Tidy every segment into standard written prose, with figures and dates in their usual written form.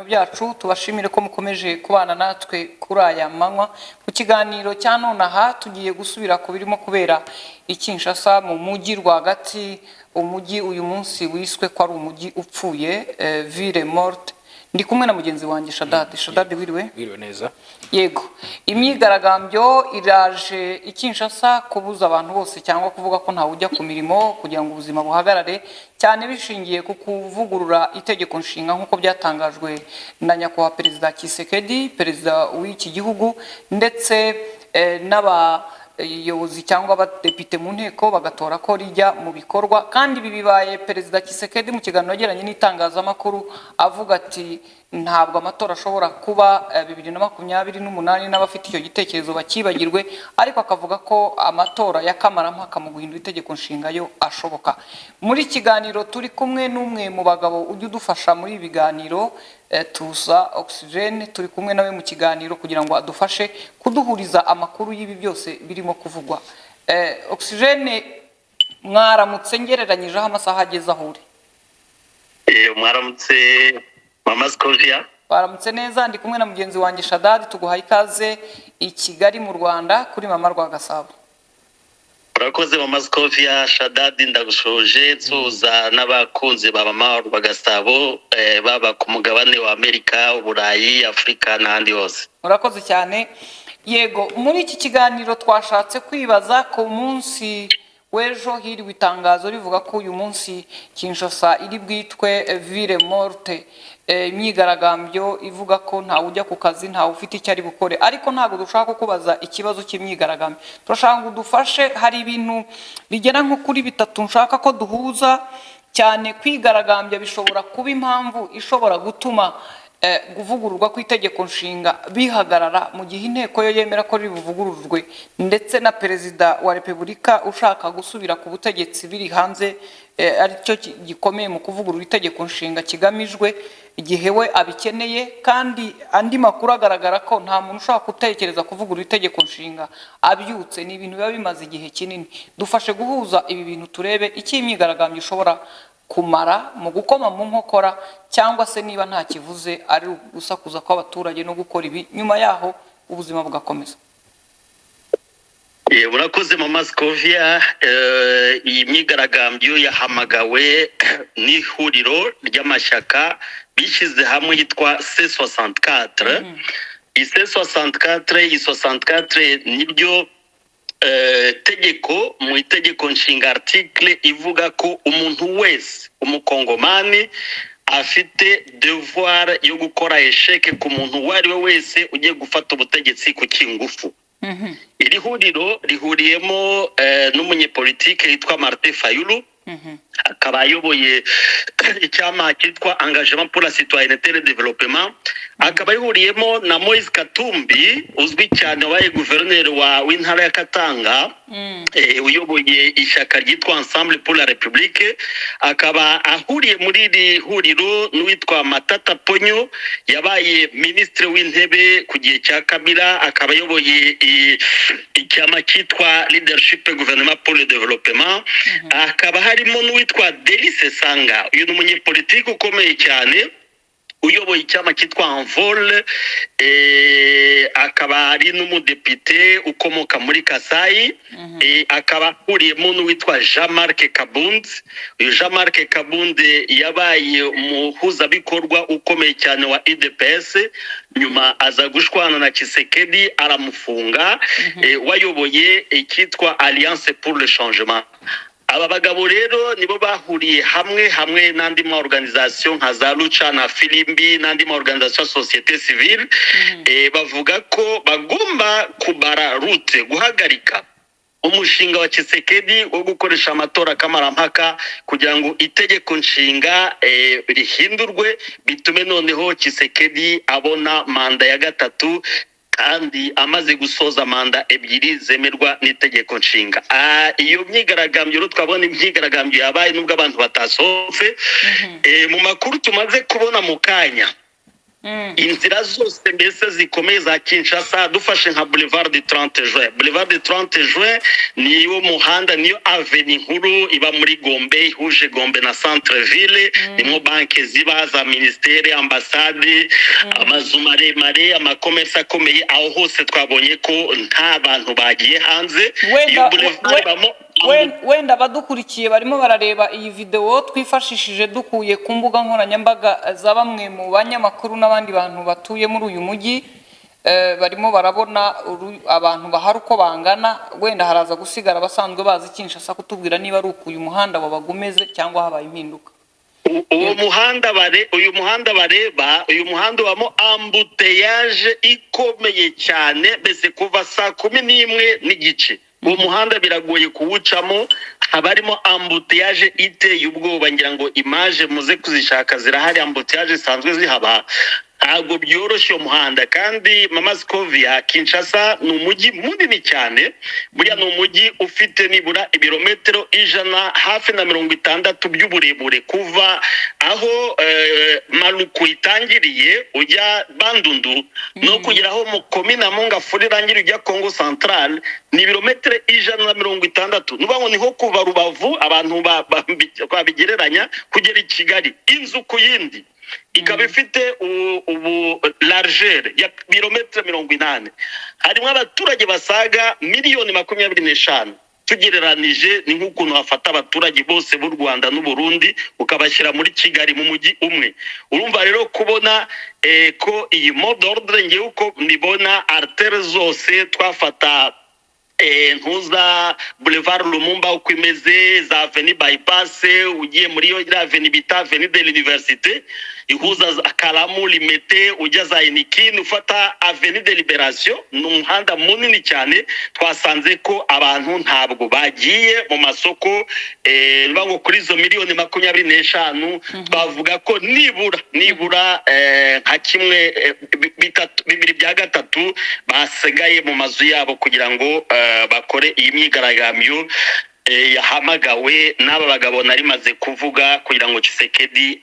Biganiro byacu, tubashimire ko mukomeje kubana natwe kuri aya manywa. Mu kiganiro cya nonaha tugiye gusubira ku birimo kubera i Kinshasa, mu mujyi rwagati, umujyi uyu munsi wiswe ko ari umujyi upfuye, ville morte. Ndi kumwe na mugenzi wanjye Shadadi. Shadadi, wiriwe? Wiriwe neza. Yego, imyigaragambyo iraje i Kinshasa kubuza abantu bose cyangwa kuvuga ko ntawe ujya ku mirimo kugira ngo ubuzima buhagarare, cyane bishingiye ku kuvugurura itegeko nshinga nk'uko byatangajwe na nyakubahwa Perezida Tshisekedi, perezida w'iki gihugu, ndetse n'abayobozi cyangwa abadepite mu nteko bagatora ko rijya mu bikorwa. Kandi ibi bibaye Perezida Tshisekedi mu kiganiro yagiranye n'itangazamakuru avuga ati: "Ntabwo amatora ashobora kuba 2028, n'abafite icyo gitekerezo bakibagirwe." Ariko akavuga ko amatora ya kamarampaka mu guhindura itegeko nshinga yo ashoboka. Muri kiganiro turi kumwe n'umwe mu bagabo ujya udufasha muri ibi biganiro, Tuza Oxygene. Turi kumwe nawe mu kiganiro kugira ngo adufashe kuduhuriza amakuru y'ibi byose birimo kuvugwa. Oxygene, mwaramutse, ngereranyije aho amasaha ageze aho uri? Mwaramutse, mama Scovia. Baramutse neza. Ndi kumwe na mugenzi wanjye Shadadi. Tuguhaye ikaze i Kigali mu Rwanda kuri Mama Rwagasabo. Urakoze, mama Scovia. Shadadi, ndagushoje, nsuhuza n'abakunzi ba Mama Rwagasabo, baba ku mugabane wa Amerika, Uburayi, Afurika n'ahandi hose. Murakoze cyane. Yego, muri iki kiganiro twashatse kwibaza ku munsi w'ejo hiriwe itangazo rivuga ko uyu munsi Kinshasa iri bwitwe ville morte. Imyigaragambyo ivuga ko ntawe ujya ku kazi, ntawe ufite icyo ari bukore. Ariko ntabwo dushaka kukubaza ikibazo cy'imyigaragambyo, turashaka ngo udufashe. Hari ibintu bigera nko kuri bitatu nshaka ko duhuza cyane. Kwigaragambya bishobora kuba impamvu ishobora gutuma kuvugururwa kw'itegeko nshinga bihagarara, mu gihe inteko yo yemera ko ribuvugururwe, ndetse na perezida wa repubulika ushaka gusubira ku butegetsi biri hanze, aricyo gikomeye mu kuvugurura itegeko nshinga kigamijwe igihe we abikeneye. Kandi andi makuru agaragara ko nta muntu ushobora gutekereza kuvugurura itegeko nshinga abyutse, ni ibintu biba bimaze igihe kinini. Dufashe guhuza ibi bintu, turebe icyo imyigaragambyo ishobora kumara mu gukoma mu nkokora, cyangwa se niba nta kivuze, ari ugusakuza kw'abaturage no gukora ibi, nyuma yaho ubuzima bugakomeza. Murakoze, mama Scovia. Iyi myigaragambyo yahamagawe n'ihuriro ry'amashyaka bishyize hamwe yitwa C64. Iyi C64, iyi 64 niryo tegeko mu itegeko nshinga, article ivuga ko umuntu wese umukongomani afite devoir yo gukora échec ku muntu uwo ari we wese ugiye gufata ubutegetsi ku kingufu. Iri huriro rihuriyemo n'umunyepolitike yitwa Martin Fayulu, akaba ayoboye icyama cyitwa Engagement pour la citoyenneté et le développement, akaba yihuriyemo na Moise Katumbi uzwi cyane wabaye guverineri wa w'intara ya Katanga, uyoboye ishyaka ryitwa Ensemble pour la République, akaba ahuriye muri iri huriro n'uwitwa Matata Ponyo yabaye minisitiri w'intebe ku gihe cya Kabila, akaba ayoboye icyama cyitwa Leadership Gouvernement pour le développement, akaba harimo n'uwitwa Delly Sesanga. Uyu ni umunyepolitiki ukomeye cyane uyoboye icyama cyitwa Envol, akaba ari n'umudepite ukomoka muri Kasayi, akaba ahuriyemo n'uwitwa Jean Marc Kabund. Uyu Jean Marc Kabund yabaye umuhuzabikorwa ukomeye cyane wa UDPS, nyuma aza gushwana na Tshisekedi aramufunga, wayoboye icyitwa Alliance pour le changement. Aba bagabo rero nibo bahuriye hamwe n'andi ma organisation nka za Lucha na Filimbi n'andi ma organisation société civile, bavuga ko bagomba kubara route, guhagarika umushinga wa Tshisekedi wo gukoresha amatora kamarampaka kugira ngo itegeko nshinga rihindurwe, bitume noneho Tshisekedi abona manda ya gatatu kandi amaze gusoza manda ebyiri zemerwa n'itegeko nshinga. Iyo myigaragambyo rero, twabona imyigaragambyo yabaye nubwo abantu batasohotse. Mu makuru tumaze kubona mu kanya Inzira zose mbese zikomeye za Kinshasa, dufashe nka Boulevard du 30 Juin. Boulevard du 30 Juin niyo muhanda, niyo avenue nkuru iba muri Gombe, ihuje Gombe na centre ville. Nimwo banke ziba, za ministère, ambasade, amazu maremare, amakommerce akomeye. Aho hose twabonye ko nta bantu bagiye hanze. Wenda Iyo boulevard ibamo wenda abadukurikiye barimo barareba iyi videwo twifashishije dukuye ku mbuga nkoranyambaga za bamwe mu banyamakuru n'abandi bantu batuye muri uyu mujyi, barimo barabona abantu bahari uko bangana. Wenda haraza gusigara abasanzwe bazi Kinshasa kutubwira niba ari uku uyu muhanda wabaga umeze cyangwa habaye impinduka. Uwo muhanda bare uyu muhanda bareba, uyu muhanda ubamo embouteillage ikomeye cyane. Mbese kuva saa 11:30 uwo muhanda biragoye kuwucamo, haba harimo embouteillage iteye ubwoba. Ngira ngo image muze kuzishaka zirahari, embouteillage zisanzwe zihaba. Ntabwo byoroshye uwo muhanda. Kandi mama Scovia, Kinshasa ni umujyi munini cyane. Buriya ni umujyi ufite nibura ibirometero 160 by'uburebure, kuva aho Maluku itangiriye ujya Bandundu no kugera aho mu komina Mont-Ngafula irangira ujya Congo Central, ni ibirometero 160. Ni ukuvuga ngo niho kuva Rubavu, abantu babigereranya, kugera i Kigali, inzu ku yindi ikaba ifite ubu largeur ya birometero 80. Harimo abaturage basaga miliyoni 25. Tugereranije, ni nk'ukuntu hafata abaturage bose b'u Rwanda n'u Burundi ukabashyira muri Kigali mu mujyi umwe. Urumva rero kubona ko iyi mot d'ordre, ngewe uko mbibona, artères zose twafata, ntuza Boulevard Lumumba uko imeze, za avenue Bypass, ugiye muri yo iriya avenue bita Avenue de l'Université ihuza za Kalamu, Limete, ujya za Unikin, ufata Avenue de Liberation, ni umuhanda munini cyane. Twasanze ko abantu ntabwo bagiye mu masoko. Niba ngo kuri izo miliyoni 25, twavuga ko nibura nka kimwe bitatu, bibiri bya gatatu basigaye mu mazu yabo kugira ngo bakore iyi myigaragambyo yahamagawe n'aba bagabo nari maze kuvuga, kugira ngo Tshisekedi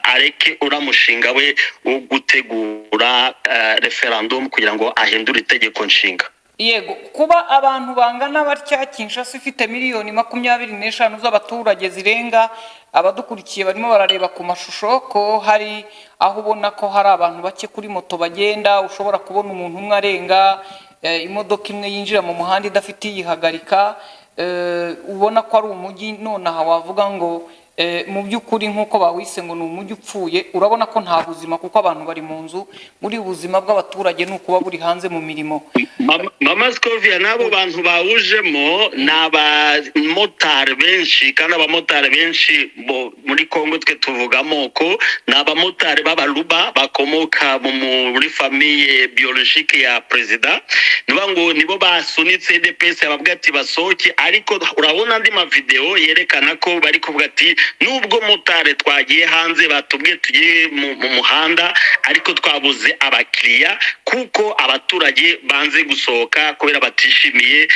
areke uriya mushinga we wo gutegura referendum kugira ngo ahindure itegeko nshinga. Yego, kuba abantu bangana batya, Kinshasa ifite miliyoni 25 z'abaturage zirenga, abadukurikiye barimo barareba ku mashusho ko hari aho ubona ko hari abantu bake kuri moto bagenda, ushobora kubona umuntu umwe arenga, imodoka imwe yinjira mu muhanda idafite iyihagarika, ubona ko ari umujyi nonaha wavuga ngo mu by'ukuri nk'uko bawise ngo ni umujyi upfuye. Urabona ko nta buzima kuko abantu bari mu nzu. Muri ubuzima bw'abaturage ni ukuba buri hanze mu mirimo. Mama Scovia, n'abo bantu bawujemo ni abamotari benshi. Kandi abamotari benshi bo muri Congo, twe tuvuga amoko, ni abamotari b'abaruba bakomoka muri famille biologique ya perezida. Ni ukuvuga ngo nibo basunitse UDPS, bababwira ati basohoke. Ariko urabona andi mavideo yerekana ko bari kuvuga ati nubwo motari twagiye hanze, batubwiye tugiye mu muhanda, ariko twabuze abakiriya kuko abaturage banze gusohoka kubera batishimiye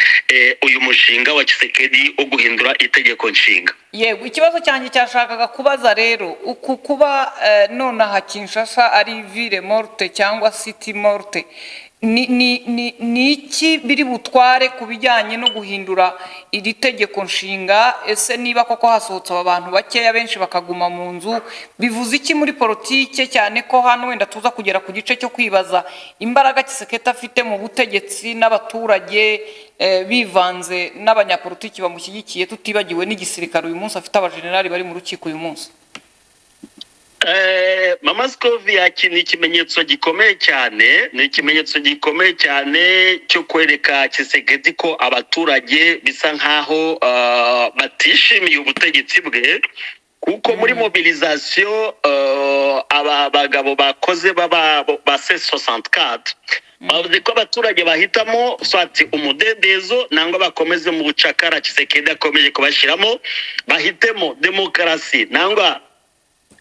uyu mushinga wa Tshisekedi wo guhindura itegeko nshinga. Yego, ikibazo cyanjye cyashakaga kubaza rero, uku kuba nonaha Kinshasa ari ville morte cyangwa city morte, ni iki biri butware ku bijyanye no guhindura iri tegeko nshinga? Ese niba koko hasohotse aba bantu bakeya, benshi bakaguma mu nzu, bivuze iki muri politike? Cyane ko hano wenda tuza kugera ku gice cyo kwibaza imbaraga Tshisekedi afite mu butegetsi n'abaturage, bivanze n'abanyapolitiki bamushyigikiye, tutibagiwe n'igisirikare uyu munsi afite abajenerali bari mu rukiko uyu munsi. Mama Scovia, ni ikimenyetso gikomeye cyane, ni ikimenyetso gikomeye cyane cyo kwereka Tshisekedi ko abaturage bisa nkaho batishimiye ubutegetsi bwe, kuko muri mobilisation aba bagabo bakoze baba ba C64 bavuze ko abaturage bahitamo soit umudendezo nangwa bakomeze mu bucakara Tshisekedi akomeje kubashyiramo, bahitemo demokarasi nangwa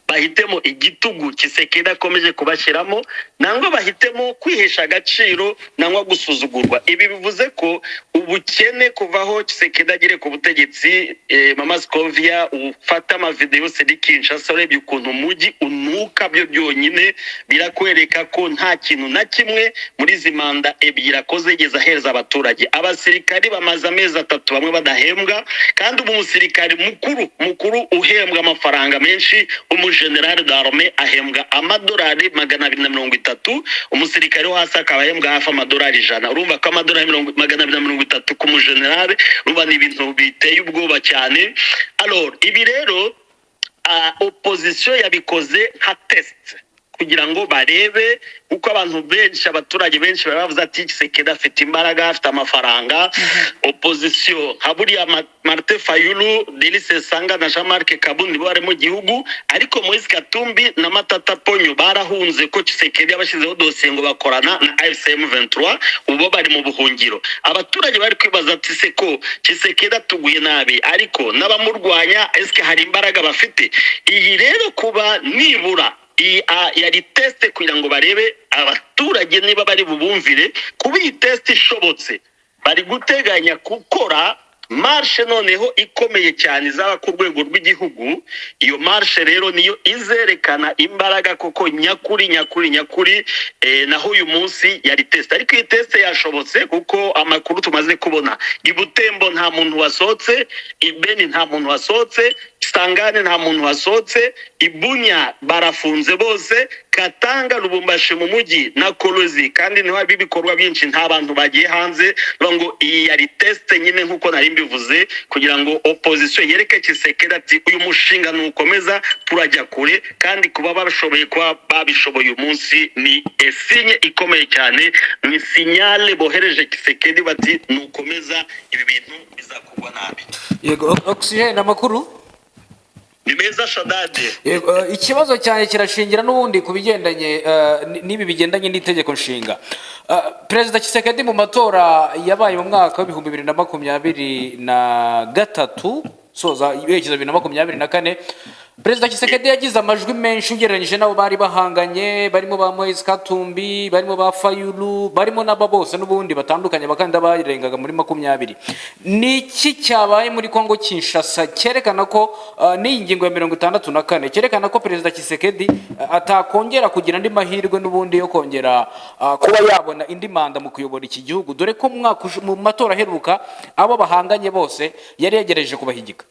Bahitemo igitugu Tshisekedi akomeje kubashyiramo, nangwa bahitemo kwihesha agaciro, nangwa gusuzugurwa. Ibi bivuze ko ubukene kuvaho Tshisekedi agere ku butegetsi, mama Scovia, ufata amavideo sedi Kinshasa, urebye ukuntu umujyi unuka, byo byonyine birakwereka ko nta kintu na kimwe muri izi manda ebyiri akoze yigeze ahereza abaturage. Abasirikari bamaze amezi 3 bamwe badahembwa, kandi ubu umusirikari mukuru mukuru uhembwa amafaranga menshi, umujenerali d'armée, ahembwa amadolari 230, umusirikari wo hasi akaba ahembwa hafi amadolari 100. Urumva ko amadolari 230 ku mujenerali, urumva ni ibintu biteye ubwoba cyane. Alors ibi rero opposition yabikoze nka test kugira ngo barebe, kuko abantu benshi, abaturage benshi bari bavuze ati Tshisekedi afite imbaraga, afite amafaranga. Opposition nka buriya Martin Fayulu, Delly Sesanga na Jean Marc Kabund bo bari mu gihugu, ariko Moise Katumbi na Matata Ponyo barahunze ko Tshisekedi yabashyizeho dosiye ngo bakorana na AFC M23, ubu bari mu buhungiro. Abaturage bari kwibaza ati se ko Tshisekedi atuguye nabi, ariko n'abamurwanya eske hari imbaraga bafite? Iyi rero kuba nibura iyi yari test kugira ngo barebe abaturage niba bari bubumvire. Kuba iyi test ishobotse, bari guteganya gukora marche noneho ikomeye cyane izaba ku rwego rw'igihugu. Iyo marche rero niyo izerekana imbaraga koko nyakuri nyakuri nyakuri. Naho uyu munsi yari test, ariko iyi test yashobotse, kuko amakuru tumaze kubona, i Butembo nta muntu wasohotse, i Beni nta muntu wasohotse, Sangane nta muntu wasohotse, i Bunia barafunze bose, Katanga, Lubumbashi mu mujyi na Kolwezi, kandi niho haba ibikorwa byinshi, nta bantu bagiye hanze. Bivuga ngo iyi yari test nyine, nk'uko nari mbivuze, kugira ngo opposition yereke Tshisekedi ati uyu mushinga nukomeza turajya kure. Kandi kuba bashoboye, kuba babishoboye uyu munsi, ni signe ikomeye cyane, ni signal bohereje Tshisekedi bati nukomeza ibi bintu bizakugwa nabi. Yego, Oxygen, amakuru? Ni meza, Shadade. Yego, ikibazo cyane kirashingira n'ubundi ku bigendanye n'ibi bigendanye n'itegeko nshinga. Perezida Tshisekedi mu matora yabaye mu mwaka wa 2023 soza yerekeza 2024, Perezida Tshisekedi yagize amajwi menshi ugereranyije n'abo bari bahanganye, barimo ba Moise Katumbi, barimo ba Fayulu, barimo n'aba bose n'ubundi batandukanye, abakandida barengaga muri 20. Ni iki cyabaye muri Kongo Kinshasa cyerekana ko n'iyi ngingo ya 64 cyerekana ko Perezida Tshisekedi atakongera kugira andi mahirwe n'ubundi yo kongera kuba yabona indi manda mu kuyobora iki gihugu, dore ko mu mwaka mu matora aheruka abo bahanganye bose yari yegereje kubahigika?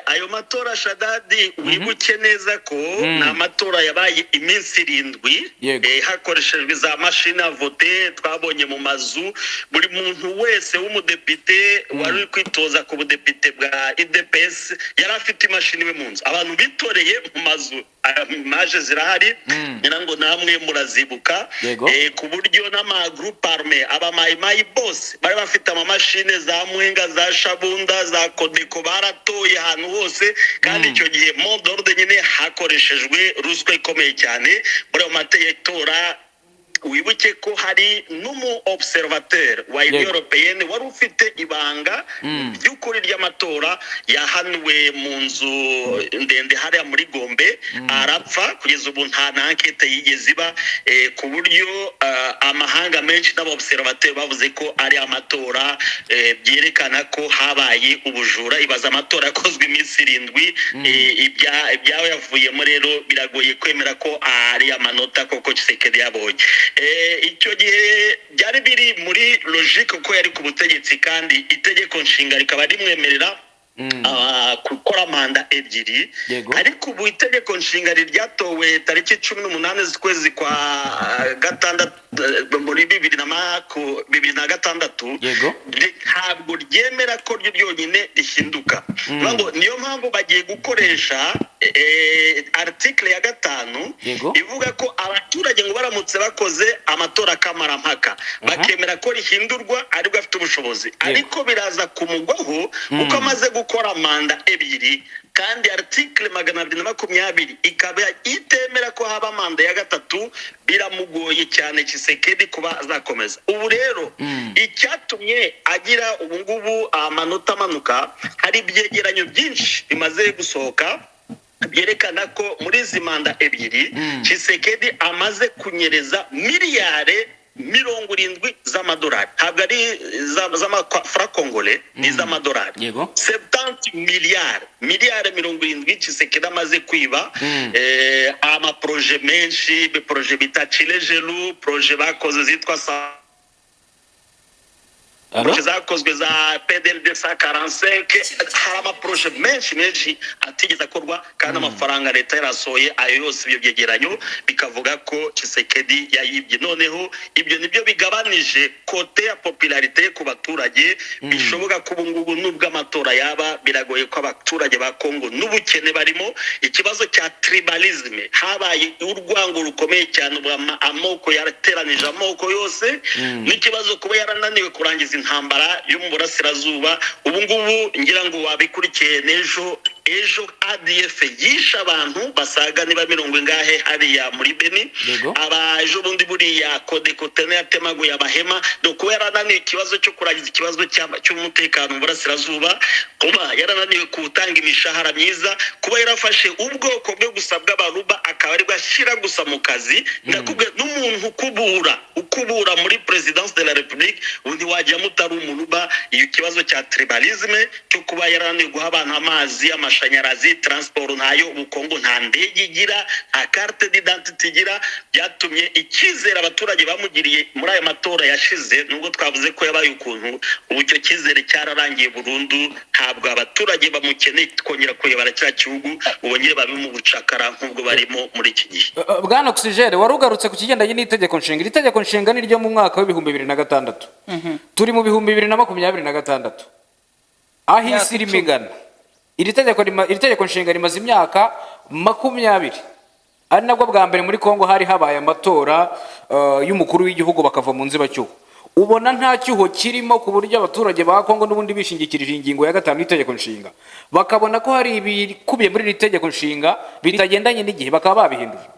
Ayo matora, Shadadi, wibuke neza ko ni amatora yabaye iminsi 7, hakoreshejwe za machine à voter twabonye mu mazu. Buri muntu wese w'umudepite wari uri kwitoza ku budepite bwa UDPS yari afite imashini iwe mu nzu. Abantu bitoreye mu mazu, images zirahari, ngira ngo namwe murazibuka. Ku buryo n'amagroupe arme, abamayimayi bose bari bafite amamashine, za Mwenga, za Shabunda, za Codeco, baratoye ahantu hose. Kandi icyo gihe mot d'ordre nyine hakoreshejwe ruswa ikomeye cyane muri ayo matora. Wibuke ko hari n'umu observateur wa Union Européenne wari ufite ibanga ry'ukuri ry'amatora, yahanuwe mu nzu ndende hariya muri Gombe arapfa. Kugeza ubu nta na enquête yigeze iba, ku buryo amahanga menshi n'aba observateur bavuze ko ari amatora byerekana ko habaye ubujura. Ibaza amatora yakozwe iminsi 7, ibyawe yavuyemo rero biragoye kwemera ko ari amanota koko Tshisekedi yabonye. Icyo gihe byari biri muri logique ko yari ku butegetsi, kandi itegeko nshinga rikaba rimwemerera gukora manda ebyiri. Ariko ubu itegeko nshinga ryatowe tariki 18 z'ukwezi kwa gatandatu muri 2006, ntabwo ryemera ko ryo ryonyine rihinduka. Bivuga ngo niyo mpamvu bagiye gukoresha article ya 5 ivuga ko abaturage ngo baramutse bakoze amatora kamarampaka bakemera ko rihindurwa, aribwo afite ubushobozi. Ariko biraza kumugwaho kuko amaze gukora manda ebyiri, kandi article 220 ikaba itemera ko haba manda ya gatatu. Biramugoye cyane Tshisekedi kuba azakomeza. Ubu rero icyatumye agira ubu ngubu amanota amanuka, hari ibyegeranyo byinshi bimaze gusohoka. Byerekana ko muri izi manda ebyiri Tshisekedi amaze kunyereza miliyari 70 z'amadolari. Ntabwo ari z'amafranc congolais, ni iz'amadolari. 70 miliyari, miliyari 70 Tshisekedi amaze kwiba. Amaprojet menshi, projet bita Tshilejelu, projet bakoze zitwa sa Alo? Projet zakozwe za PDLD 145. Hari amaprojet menshi menshi atigeze akorwa kandi amafaranga leta yarasohoye ayo yose. Ibyo byegeranyo bikavuga ko Tshisekedi yayibye. Noneho ibyo nibyo bigabanije cote ya popularité ku baturage. Bishoboka ko ubu ngubu, nubwo amatora yaba, biragoye ko abaturage ba Kongo, n'ubukene barimo, ikibazo cya tribalisme, habaye urwango rukomeye cyane, ubu amoko yarateranije amoko yose, n'ikibazo kuba yarananiwe kurangiza intambara yo mu burasirazuba. Ubu ngubu ngira ngo wabikurikiye n'ejo, ejo ADF yishe abantu basaga niba mirongo ingahe hariya muri Beni. Aba ejo bundi buriya CODECO yatemaguye abahema. Ni ukuba yarananiwe ikibazo cyo kurangiza ikibazo cy'umutekano mu burasirazuba, kuba yarananiwe gutanga imishahara myiza, kuba yarafashe ubwoko bwe gusa bw'abaruba akaba aribwo ashyira gusa mu kazi. Ndakubwira, n'umuntu ukubura muri présidence de la République ubu ntiwajyamo utari umuruba. Iyo kibazo cya tribalisme, cyo kuba yarananiwe guha abantu amazi, amashanyarazi, transport ntayo, ubukungu, nta ndege igira, nta carte d'identité igira, byatumye icyizere abaturage bamugiriye muri aya matora yashize, nubwo twavuze ko yabaye ukuntu, ubu icyo cyizere cyararangiye burundu. Ntabwo abaturage bamukeneye kongera kuyobora kiriya gihugu, ubu nyine babe mu bucakara nk'ubwo barimo muri iki gihe. Bwana Oxygene, wari ugarutse ku kigendanye n'itegeko nshinga. Iri tegeko nshinga ni ryo mu mwaka wa 2006, turi mu 2026, aho Imyaka isi irimo 10. igana. Iri tegeko nshinga rimaze imyaka 20, ari nabwo bwa mbere muri Kongo hari habaye amatora y'umukuru w'igihugu bakava mu nzibacyuho. Ubona nta cyuho kirimo ku buryo abaturage ba Kongo n'ubundi bishingikirije ingingo ya gatanu y'itegeko nshinga, bakabona ko hari ibikubiye muri iri tegeko nshinga bitagendanye n'igihe, bakaba babihindura?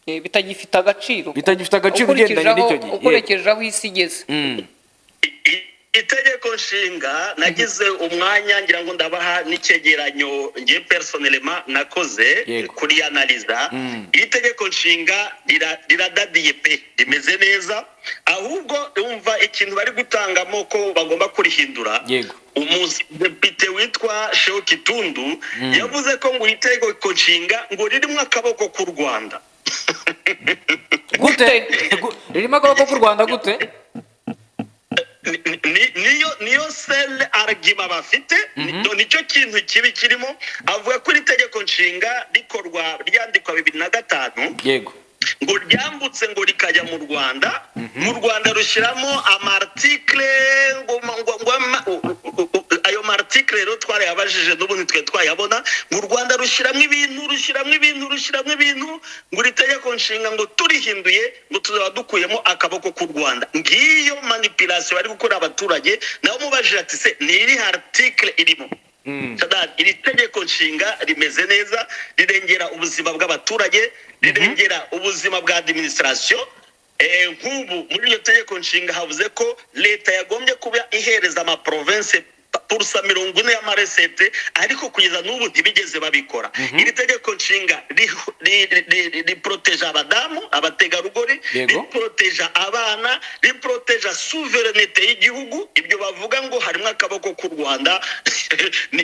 Bitagifite agaciro. Bitagifite agaciro Ukurikije ugendanye n'icyo gihe. Ukurikije aho isi igeze. Itegeko nshinga, nagize umwanya, ngira ngo ndabaha n'icyegeranyo ngiye personnellement nakoze kuri analyse. Iri tegeko nshinga riradadiye pe, rimeze neza. Ahubwo umva ikintu bari gutangamo ko bagomba kurihindura. Umudepite witwa She Okitundu yavuze ko ngo iri tegeko nshinga ngo ririmo akaboko k'u Rwanda. Gute? Ririmo akaboko k'u Rwanda gute? Niyo seul argument bafite. Nicyo kintu kibi kirimo. Avuga ko iri tegeko nshinga rikorwa, ryandikwa 2005, ngo ryambutse ngo rikajya mu Rwanda, mu Rwanda rushyiramo amarticle ngo ayo marticle rero twarayabajije, n'ubundi twe twayabona, ngo u Rwanda rushyiramo ibintu, rushyiramo ibintu, rushyiramo ibintu, ngo iri tegeko nshinga ngo turihinduye ngo tuzaba dukuyemo akaboko k'u Rwanda. Ngiyo manipulation bari gukorera abaturage. Nawe mubajije ati: "Se ni irihe article irimo?" Sadad, iri tegeko nshinga rimeze neza, rirengera ubuzima bw'abaturage, rirengera ubuzima bwa administration. Nk'ubu muri iryo tegeko nshinga havuze ko leta yagombye kuba ihereza amaprovince pourcent 40 y'amarecettes, ariko kugeza n'ubu ntibigeze babikora. Iri tegeko nshinga riporoteja abadamu, abategarugori, riporoteja abana, riporoteja souveraineté y'igihugu. Ibyo bavuga ngo harimo akaboko k'u Rwanda,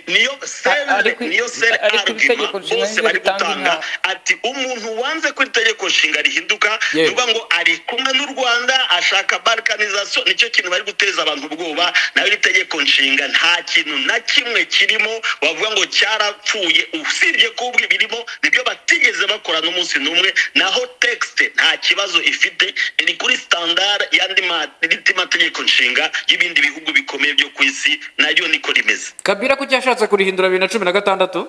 niyo seul niyo seul Ariko iri tegeko argument nshinga bose niryo bari ritanga gutanga. intwaro. Ati umuntu wanze ko iri tegeko nshinga rihinduka, ni ukuvuga ngo ari kumwe n'u Rwanda, ashaka balkanisation. Nicyo kintu bari guteza abantu ubwoba. Nayo iri tegeko nshinga nta kintu na kimwe kirimo bavuga ngo cyarapfuye, usibye ko ubwo birimo nibyo batigeze bakora n'umunsi n'umwe. Naho texte nta kibazo ifite, iri kuri standard y'andi mategeko nshinga y'ibindi bihugu bikomeye byo ku isi, nayo niko rimeze. Kabila kuki yashatse kurihindura 2016?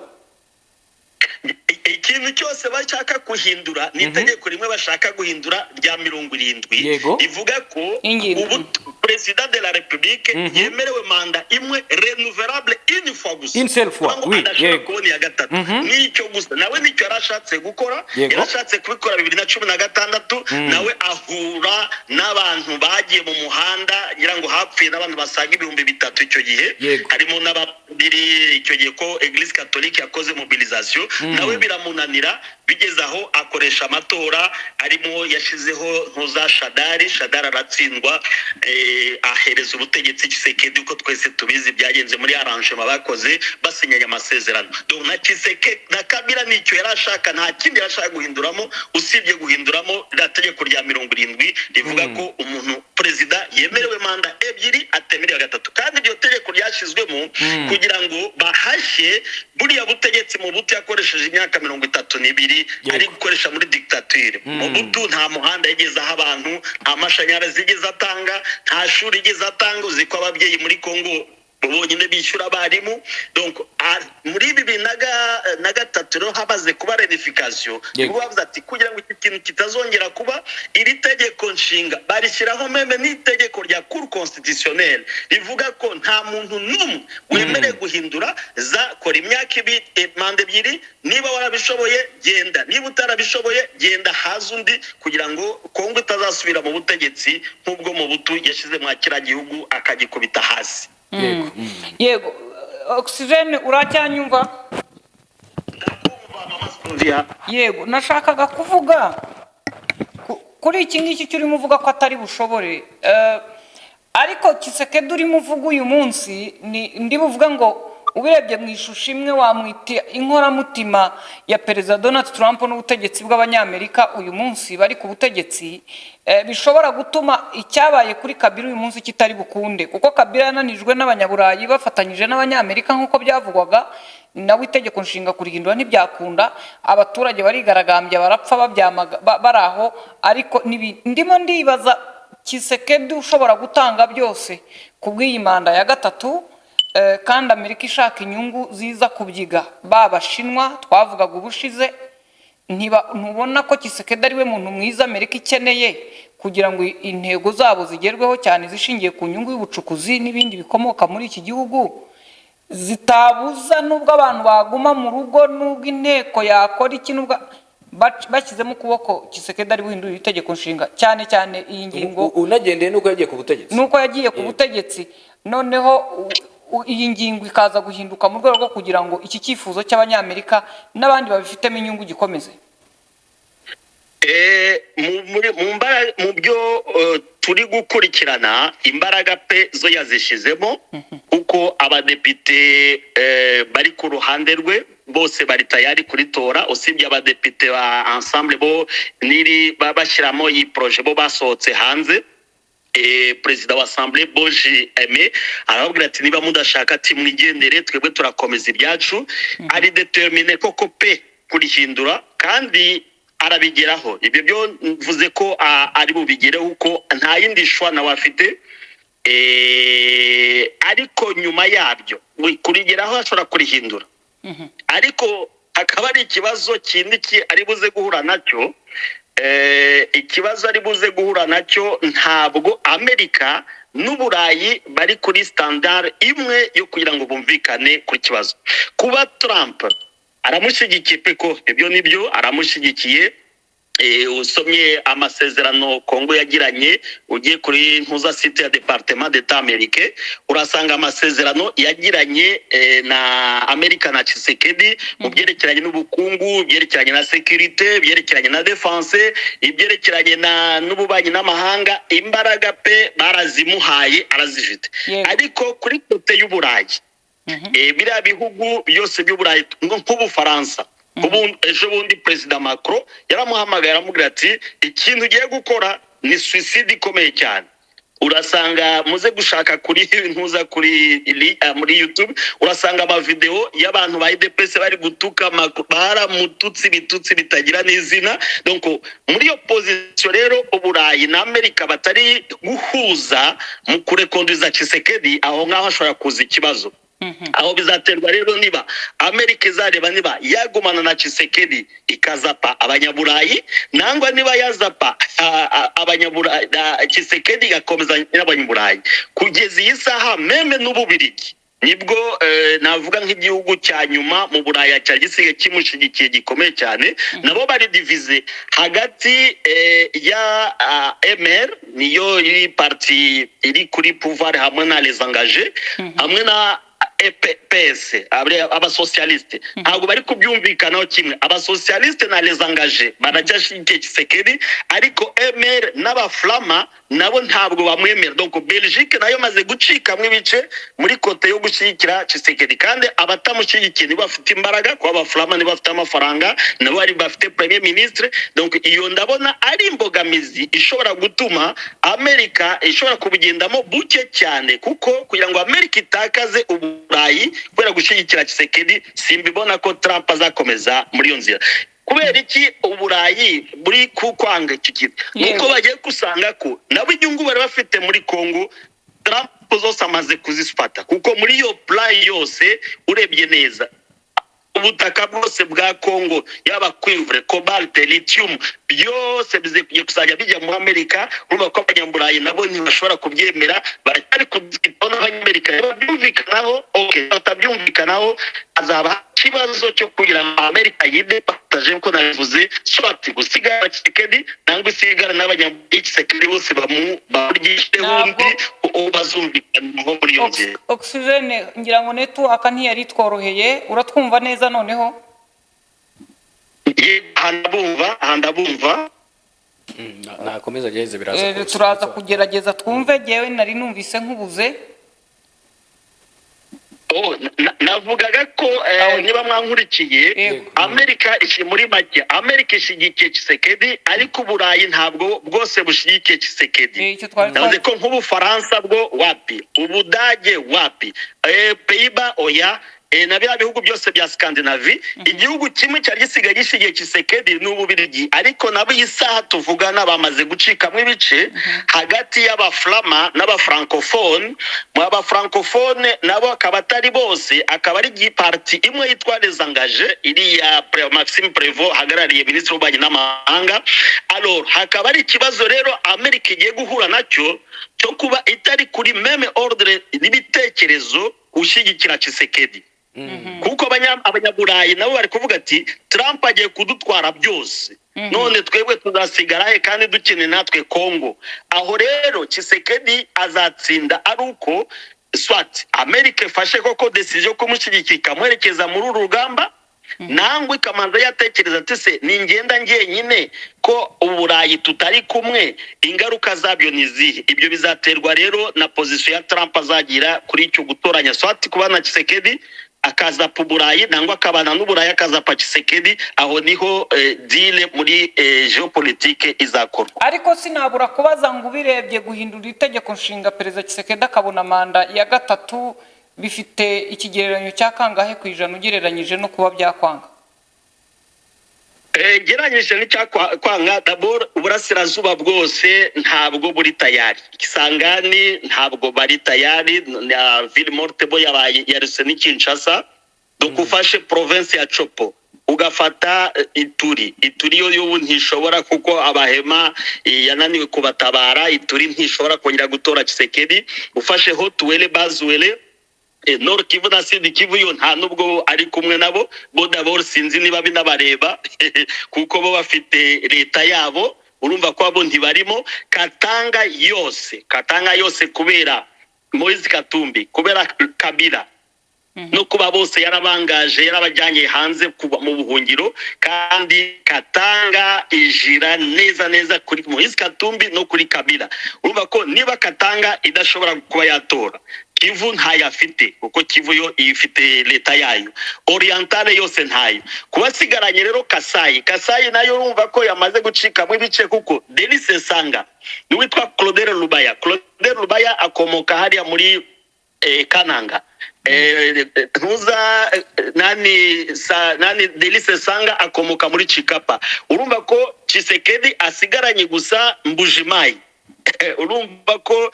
Ikintu cyose bashaka guhindura ni itegeko rimwe bashaka guhindura rya 70, rivuga ko Ingingo. ubu perezida de la République yemerewe manda imwe renouvelable une fois gusa. Une seule fois, Kuvuga ngo oui, adashobora kubona iya gatatu. Nicyo gusa nawe nicyo yari ashatse gukora. Yarashatse kubikora 2016, nawe ahura n'abantu bagiye mu muhanda, ngira ngo hapfuye n'abantu basaga 3000 icyo gihe, harimo n'abapadiri icyo gihe, ko Église catholique yakoze mobilisation. Nawe biramunanira, bigeze aho akoresha amatora arimo yashizeho ntuza Shadary. Shadary aratsindwa, ahereza ubutegetsi Tshisekedi, uko twese tubizi byagenze muri arrangement bakoze basinyanye amasezerano. Donc na Tshisekedi na Kabila nicyo yari ashaka, nta kindi yari ashaka guhinduramo usibye guhinduramo ririya tegeko rya 70 rivuga ko umuntu perezida yemerewe manda ebyiri, atemerewe gatatu. Kandi iryo tegeko ryashyizwemo kugira ngo bahashye buriya butegetsi Mobutu yakoresheje imyaka 32 ari gukoresha muri dictature. Mobutu nta muhanda yigeze aho abantu, nta mashanyarazi yigeze atanga, nta shuri yigeze atanga. Uzi ko ababyeyi muri Congo bonyine bishyura abarimu. Donc muri 2003 rero hamaze kuba réunification, nibwo bavuze ati kugira ngo iki kintu kitazongera kuba, iri tegeko nshinga barishyiraho, même n'itegeko rya Cour constitutionnelle rivuga ko nta muntu n'umwe wemerewe guhindura. Za kora imyaka ibiri, manda ebyiri, niba warabishoboye genda, niba utarabishoboye genda, haza undi, kugira ngo Kongo itazasubira mu butegetsi nk'ubwo Mobutu yashyize mwa kiriya gihugu akagikubita hasi. Yego, Oxygene, uracyanyumva? Ndakumva, mama Sylvia. Yego, nashakaga kuvuga kuri iki ngiki cyo urimo uvuga ko atari bushobore. Ariko Tshisekedi urimo uvuga uyu munsi, ni ndi buvuge ngo ubirebye mu ishusho imwe wamwita inkoramutima ya Perezida Donald Trump n'ubutegetsi bw'Abanyamerika uyu munsi bari ku butegetsi, bishobora gutuma icyabaye kuri Kabila uyu munsi kitari bukunde, kuko Kabila yananijwe n'Abanyaburayi bafatanyije n'Abanyamerika nk'uko byavugwaga. Nawe itegeko nshinga kurihindura ntibyakunda, abaturage barigaragambya, barapfa, babyamaga bari aho. Ariko ndimo ndibaza Tshisekedi ushobora gutanga byose ku bw'iyi manda ya gatatu, kandi Amerika ishaka inyungu ziza kubyiga ba Bashinwa twavugaga ubushize, ntubona ko Tshisekedi ari we muntu mwiza Amerika ikeneye kugira ngo intego zabo zigerweho, cyane zishingiye ku nyungu y'ubucukuzi n'ibindi bikomoka muri iki gihugu, zitabuza nubwo abantu baguma mu rugo, nubwo inteko yakora iki, nubwo bashyizemo ukuboko, Tshisekedi ari buhindura itegeko nshinga, cyane cyane iyi ngingo? Unagendeye nuko yagiye ku butegetsi. Nuko yagiye ku butegetsi, noneho iyi ngingo ikaza guhinduka mu rwego rwo kugira ngo iki cyifuzo cy'Abanyamerika n'abandi babifitemo inyungu gikomeze. Mu byo turi gukurikirana, imbaraga pe zo yazishyizemo, kuko abadepite bari ku ruhande rwe bose bari tayari kuritora, usibye abadepite ba Ensemble bo niri bashyiramo iyi projet bo basohotse hanze. Perezida wa Assemblée Boji Aime arababwira ati: "Niba mudashaka," ati, "mwigendere, twebwe turakomeza ibyacu." Ari déterminé koko pe kurihindura, kandi arabigeraho. Ibyo byo mvuze ko ari bubigereho, kuko nta yindi choix nawe afite. Ariko nyuma yabyo kurigeraho ashobora kurihindura, ariko hakaba ari ikibazo kindi ari buze guhura nacyo. Ikibazo ari buze guhura nacyo, ntabwo Amerika n'Uburayi bari kuri standard imwe yo kugira ngo bumvikane ku kibazo. Kuba Trump aramushyigikiye pe, ko ibyo nibyo aramushyigikiye. Usomye amasezerano Kongo yagiranye, ugiye kuri ntuza site ya Département d'État américain, urasanga amasezerano yagiranye na Amerika na Tshisekedi mu byerekeranye n'ubukungu, ibyerekeranye na sécurité, ibyerekeranye na défense, ibyerekeranye na n'ububanyi n'amahanga, imbaraga pe barazimuhaye, arazifite. Ariko kuri côté y'Uburayi, biriya bihugu byose by'Uburayi nk'Ubufaransa, ubu ejo bundi Perezida Macron yaramuhamagaye, aramubwira ati: "Ikintu ugiye gukora ni suicide ikomeye cyane." Urasanga muze gushaka kuri ntuza kuri muri YouTube, urasanga amavideo y'abantu ba UDPS bari gutuka Macron, baramututse ibitutsi bitagira n'izina. Donc muri iyo position rero Uburayi na Amerika batari guhuza mu kurekonduza Tshisekedi, aho ngaho hashobora kuza ikibazo. Aho bizaterwa rero niba Amerika izareba niba yagumana na Tshisekedi ikazapa Abanyaburayi, nangwa niba yazapa Abanyaburayi, Tshisekedi igakomeza n'Abanyaburayi. Kugeza iyi saha, même n'Ububirigi nibwo navuga nk'igihugu cya nyuma mu Buraya cyari gisigaye kimushyigikiye gikomeye cyane, nabo bari divisés hagati ya MR, niyo iri parti iri kuri pouvoir, hamwe na Les Engagés, hamwe na EPS, abasocialiste. Ntabwo bari kubyumvikanaho kimwe. Abasocialiste na Les Engagés baracyashyigikiye Tshisekedi, ariko MR n'abaflama nabo ntabwo bamwemera. Donc Belgique nayo maze gucikamo ibice muri côté yo gushyigikira Tshisekedi, kandi abatamushyigikiye nibo bafite imbaraga, kuba abaflama nibo bafite amafaranga, nabo bari bafite premier ministre. Donc iyo ndabona ari imbogamizi ishobora gutuma Amerika ishobora kubigendamo buke cyane, kuko kugira ngo Amerika itakaze Uburayi kubera gushyigikira Tshisekedi, simbibona ko Trump azakomeza muri iyo nzira. Kubera iki Uburayi buri kwanga iki kintu? Nuko bagiye gusanga ko nabo inyungu bari bafite muri Congo, Trump zose amaze kuzifata, kuko muri iyo plan yose urebye neza, ubutaka bwose bwa Congo, yaba cuivre, cobalt, lithium, byose bigiye kuzajya bijya muri Amerika. Urumva ko Abanyaburayi nabo ntibashobora kubyemera, baracyari kubyitaho n'Abanyamerika. Babyumvikanaho, okay, batabyumvikanaho, hazaba ikibazo cyo kugira ngo Amerika yidépartage, nkuko nabivuze, soit gusigara Tshisekedi nangwa isigara n'Abanyaburayi, Tshisekedi bose bamuryishe Ntabwo- undi bazumvikana nko muri iyo nzira. Oxygene, ngira ngo network ntiyari tworoheye. Uratwumva neza noneho? Aha ndabumva, aha ndabumva. Nakomeza agerageze, biraza kuza. Turaza kugerageza twumve. Jyewe nari numvise nkubuze. Oh, navugaga ko niba mwankurikiye, Amerika ishi muri make, Amerika ishyigikiye Tshisekedi, ariko Uburayi ntabwo bwose bushyigikiye Tshisekedi. Icyo twari Navuze ko nk'Ubufaransa bwo wapi, Ubudage wapi, Pays-Bas oya, na bya bihugu byose bya Scandinavie. Igihugu kimwe cyari gisigaye gishyigikiye Tshisekedi ni Ububirigi, ariko nabo iyi saha tuvugana bamaze gucikamo ibice hagati y'abaflama n'abafrancophone. Mu abafrancophone nabo akaba atari bose, akaba ari parti imwe yitwa Les Engagés, iriya Maxime Prévost hagarariye, minisitiri w'ububanyi n'amahanga. Alors hakaba ari ikibazo rero Amerika igiye guhura nacyo cyo kuba itari kuri même ordre n'ibitekerezo ushyigikira Tshisekedi, kuko Abanyaburayi nabo bari kuvuga ati: "Trump agiye kudutwara byose, none twebwe tuzasigara he kandi dukeneye natwe Congo?" Aho rero Tshisekedi azatsinda ari uko soit Amerika ifashe koko décision yo kumushyigikira, ikamuherekeza muri uru rugamba, nangwa ikamanza yatekereza ati: "Se ningenda njyenyine, ko Uburayi tutari kumwe, ingaruka zabyo ni izihe?" Ibyo bizaterwa rero na position ya Trump azagira kuri icyo gutoranya, soit kubana na Tshisekedi akazapa Uburayi, nangwa akabana n'Uburayi akazapa Tshisekedi. Aho niho deal muri géopolitique izakorwa. Ariko sinabura kubaza ngo ubirebye, guhindura itegeko nshinga, Perezida Tshisekedi akabona manda ya gatatu, bifite ikigereranyo cya kangahe ku ijana ugereranyije no kuba byakwanga? Gereranyije n'icyakwanga, d'abord uburasirazuba bwose ntabwo buri tayari. Kisangani ntabwo bari tayari, na ville morte bo yabaye yaruse ni Kinshasa. Donc ufashe province ya Tshopo, ugafata Ituri, Ituri yo y'ubu ntishobora, kuko abahema yananiwe kubatabara. Ituri ntishobora kongera gutora Tshisekedi. Ufashe Haut-Uele, Bas-Uele, Nord Kivu na Sud Kivu, yo nta nubwo ari kumwe nabo. Bo d'abord sinzi niba binabareba, kuko bo bafite leta yabo. Urumva ko abo ntibarimo. Katanga yose, Katanga yose kubera Moise Katumbi, kubera Kabila no kuba bose yarabangaje, yarabajyanye hanze kuba mu buhungiro, kandi Katanga ijira neza neza kuri Moise Katumbi no kuri Kabila. Urumva ko niba Katanga idashobora kuba yatora, Kivu ntayo afite, kuko Kivu yo ifite leta yayo, Orientale yose ntayo. Kuba asigaranye rero Kasayi, Kasayi nayo urumva ko yamaze gucikamo ibice, kuko Delly Sesanga niwitwa Claudel Lubaya. Claudel Lubaya akomoka hariya muri Kananga. Ntuza nani sa, nani, Delly Sesanga akomoka muri Chikapa. Urumva ko Tshisekedi asigaranye gusa Mbujimayi. Urumva ko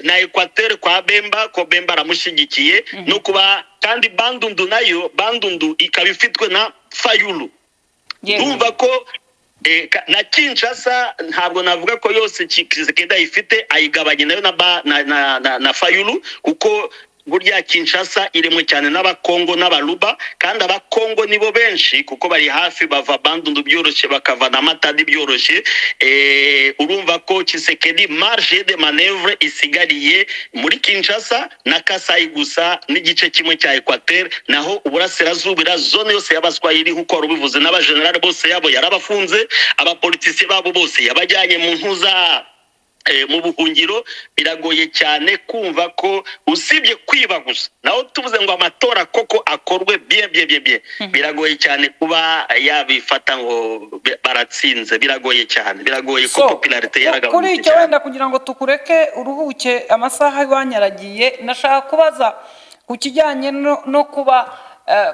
na Equateur kwa Bemba, ko Bemba aramushyigikiye, no kuba kandi Bandundu nayo, Bandundu ikaba ifitwe na Fayulu. Urumva ko na Kinshasa ntabwo navuga ko yose Tshisekedi ayifite, ayigabanye nayo na, ba, na, na, na, na Fayulu, kuko burya Kinshasa iremwe cyane n'Abakongo n'Abaluba, kandi Abakongo nibo benshi kuko bari hafi, bava Bandundu byoroshye, bakava na Matadi byoroshye. Urumva ko Tshisekedi marge de manœuvre isigariye muri Kinshasa na Kasai gusa n'igice kimwe cya Equateur. Naho uburasirazuba, iriya zone yose y'Abaswahili, nk'uko wari ubivuze, n'abajenerali bose yabo yarabafunze, abapolitisiye babo bose yabajyanye mu ntuza, mu buhungiro. Biragoye cyane kumva ko usibye kwiba gusa, naho tuvuze ngo amatora koko akorwe bien bien bien bien, biragoye cyane kuba yabifata ngo baratsinze. Biragoye cyane, biragoye ko So, popularité kuri yaragabanutse icyo cyane. Wenda kugira ngo tukureke uruhuke, amasaha iwanyu aragiye, nashaka kubaza ku kijyanye no kuba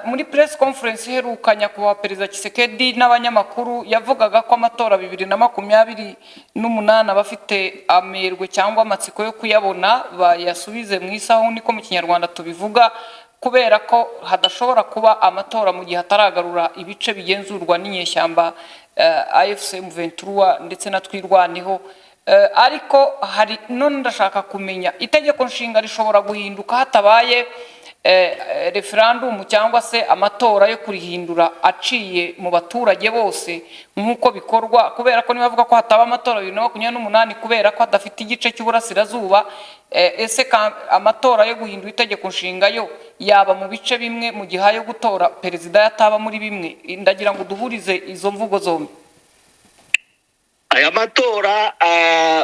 muri press conference iheruka nyakubahwa Perezida Tshisekedi n'abanyamakuru yavugaga ko amatora 2028 abafite amerwe cyangwa amatsiko yo kuyabona bayasubize mu isaho, niko mu Kinyarwanda tubivuga, kubera ko hadashobora kuba amatora mu gihe hataragarura ibice bigenzurwa n'inyeshyamba AFC M23 ndetse na Twirwaneho. Ariko hari none ndashaka kumenya, itegeko nshinga rishobora guhinduka hatabaye referandumu cyangwa se amatora yo kurihindura aciye mu baturage bose nk'uko bikorwa? Kubera ko niba bavuga ko hataba amatora 2028 kubera ko hadafite igice cy'uburasirazuba, ese amatora yo guhindura itegeko nshinga yo yaba mu bice bimwe mu gihe ayo gutora perezida yataba muri bimwe? Ndagira ngo duhurize izo mvugo zombi. Aya matora,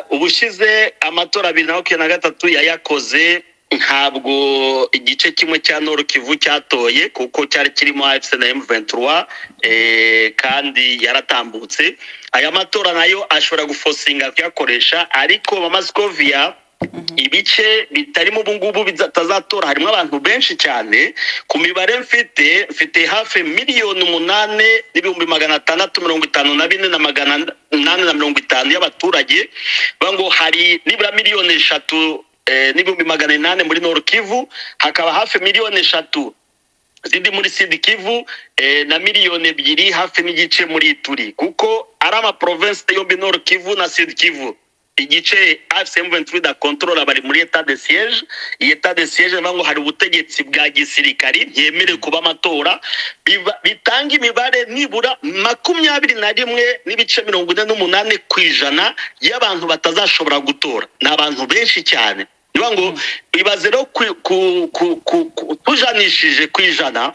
ubushize amatora 2023 yayakoze, ntabwo igice kimwe cya Nord Kivu cyatoye kuko cyari kirimo AFC na M23, kandi yaratambutse. Aya matora nayo ashobora gufosinga kuyakoresha, ariko Mama Scovia, ibice bitarimo ubu ngubu bitazatora harimo abantu benshi cyane. Ku mibare mfite, mfite hafi 8,654,850 y'abaturage. Bavuga ngo hari nibura miliyoni 3 n'ibihumbi 800 muri Nord Kivu, hakaba hafi miliyoni 3 zindi muri Sud Kivu, na miliyoni 2 hafi n'igice muri Ituri, kuko ari amaprovinsi yombi, Nord Kivu na Sud Kivu, igice AFC M23 da contrôle bari muri état de siège. Iyi état de siège bivuga ngo hari ubutegetsi bwa gisirikari, ntiyemerewe kuba amatora. Bitanga imibare nibura 21.48% y'abantu batazashobora gutora. Ni abantu benshi cyane. Niba ngo ibaze rero tujanishije ku ijana,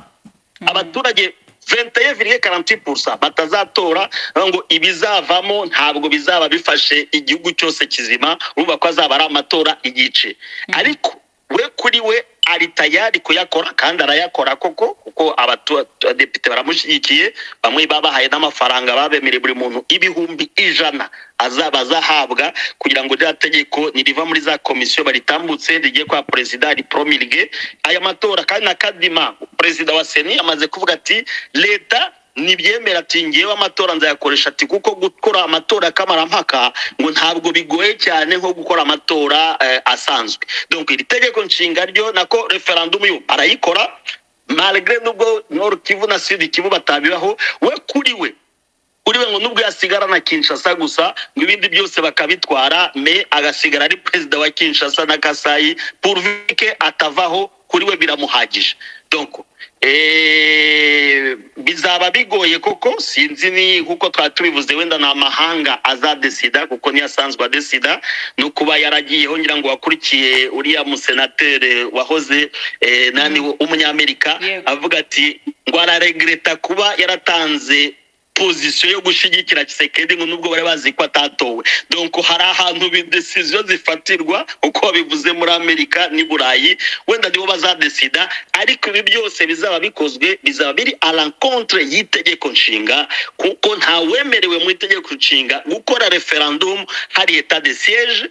abaturage 21,48% batazatora, ngo ibizavamo ntabwo bizaba bifashe igihugu cyose kizima. Urumva ko azaba ari amatora igice, ariko we kuri we ari tayari kuyakora kandi arayakora koko, kuko abadepite baramushyigikiye, bamwe babahaye n'amafaranga, babemereye buri muntu 100,000 azaba azahabwa kugira ngo rya tegeko niriva muri za komisiyo baritambutse rigiye kwa perezida ripromulge aya matora. Kandi na Kadima, perezida wa CENI, amaze kuvuga ati leta nibyemera, ati ngewe amatora nzayakoresha, ati kuko gukora amatora kamarampaka ngo ntabwo bigoye cyane nko gukora amatora asanzwe. Donc iri tegeko nshinga ryo nako referendum yo arayikora malgré nubwo Nord Kivu na Sud Kivu batabibaho. We kuri we ngo nubwo yasigara na Kinshasa gusa, ngo ibindi byose bakabitwara, me agasigara ari perezida wa Kinshasa na Kasai, pourvu que atavaho, kuri we biramuhagije. Donc bizaba bigoye koko, sinzi ni nkuko twari tubivuze, wenda ni amahanga azadesida kuko niyo asanzwe adesida, no kuba yaragiyeho. Ngira ngo wakurikiye uriya musenatere wahoze nani w'umunyamerika, avuga ati ngo araregreta kuba yaratanze position yo gushyigikira Tshisekedi, ngo nubwo bari bazi ko atatowe. Donc hari ahantu décision zifatirwa, uko babivuze, muri Amerika n'i Burayi, wenda nibo bazadesida. Ariko ibi byose bizaba bikozwe bizaba biri à l'encontre y'itegeko nshinga, kuko ntawemerewe mu itegeko nshinga gukora referendum hari état de siège,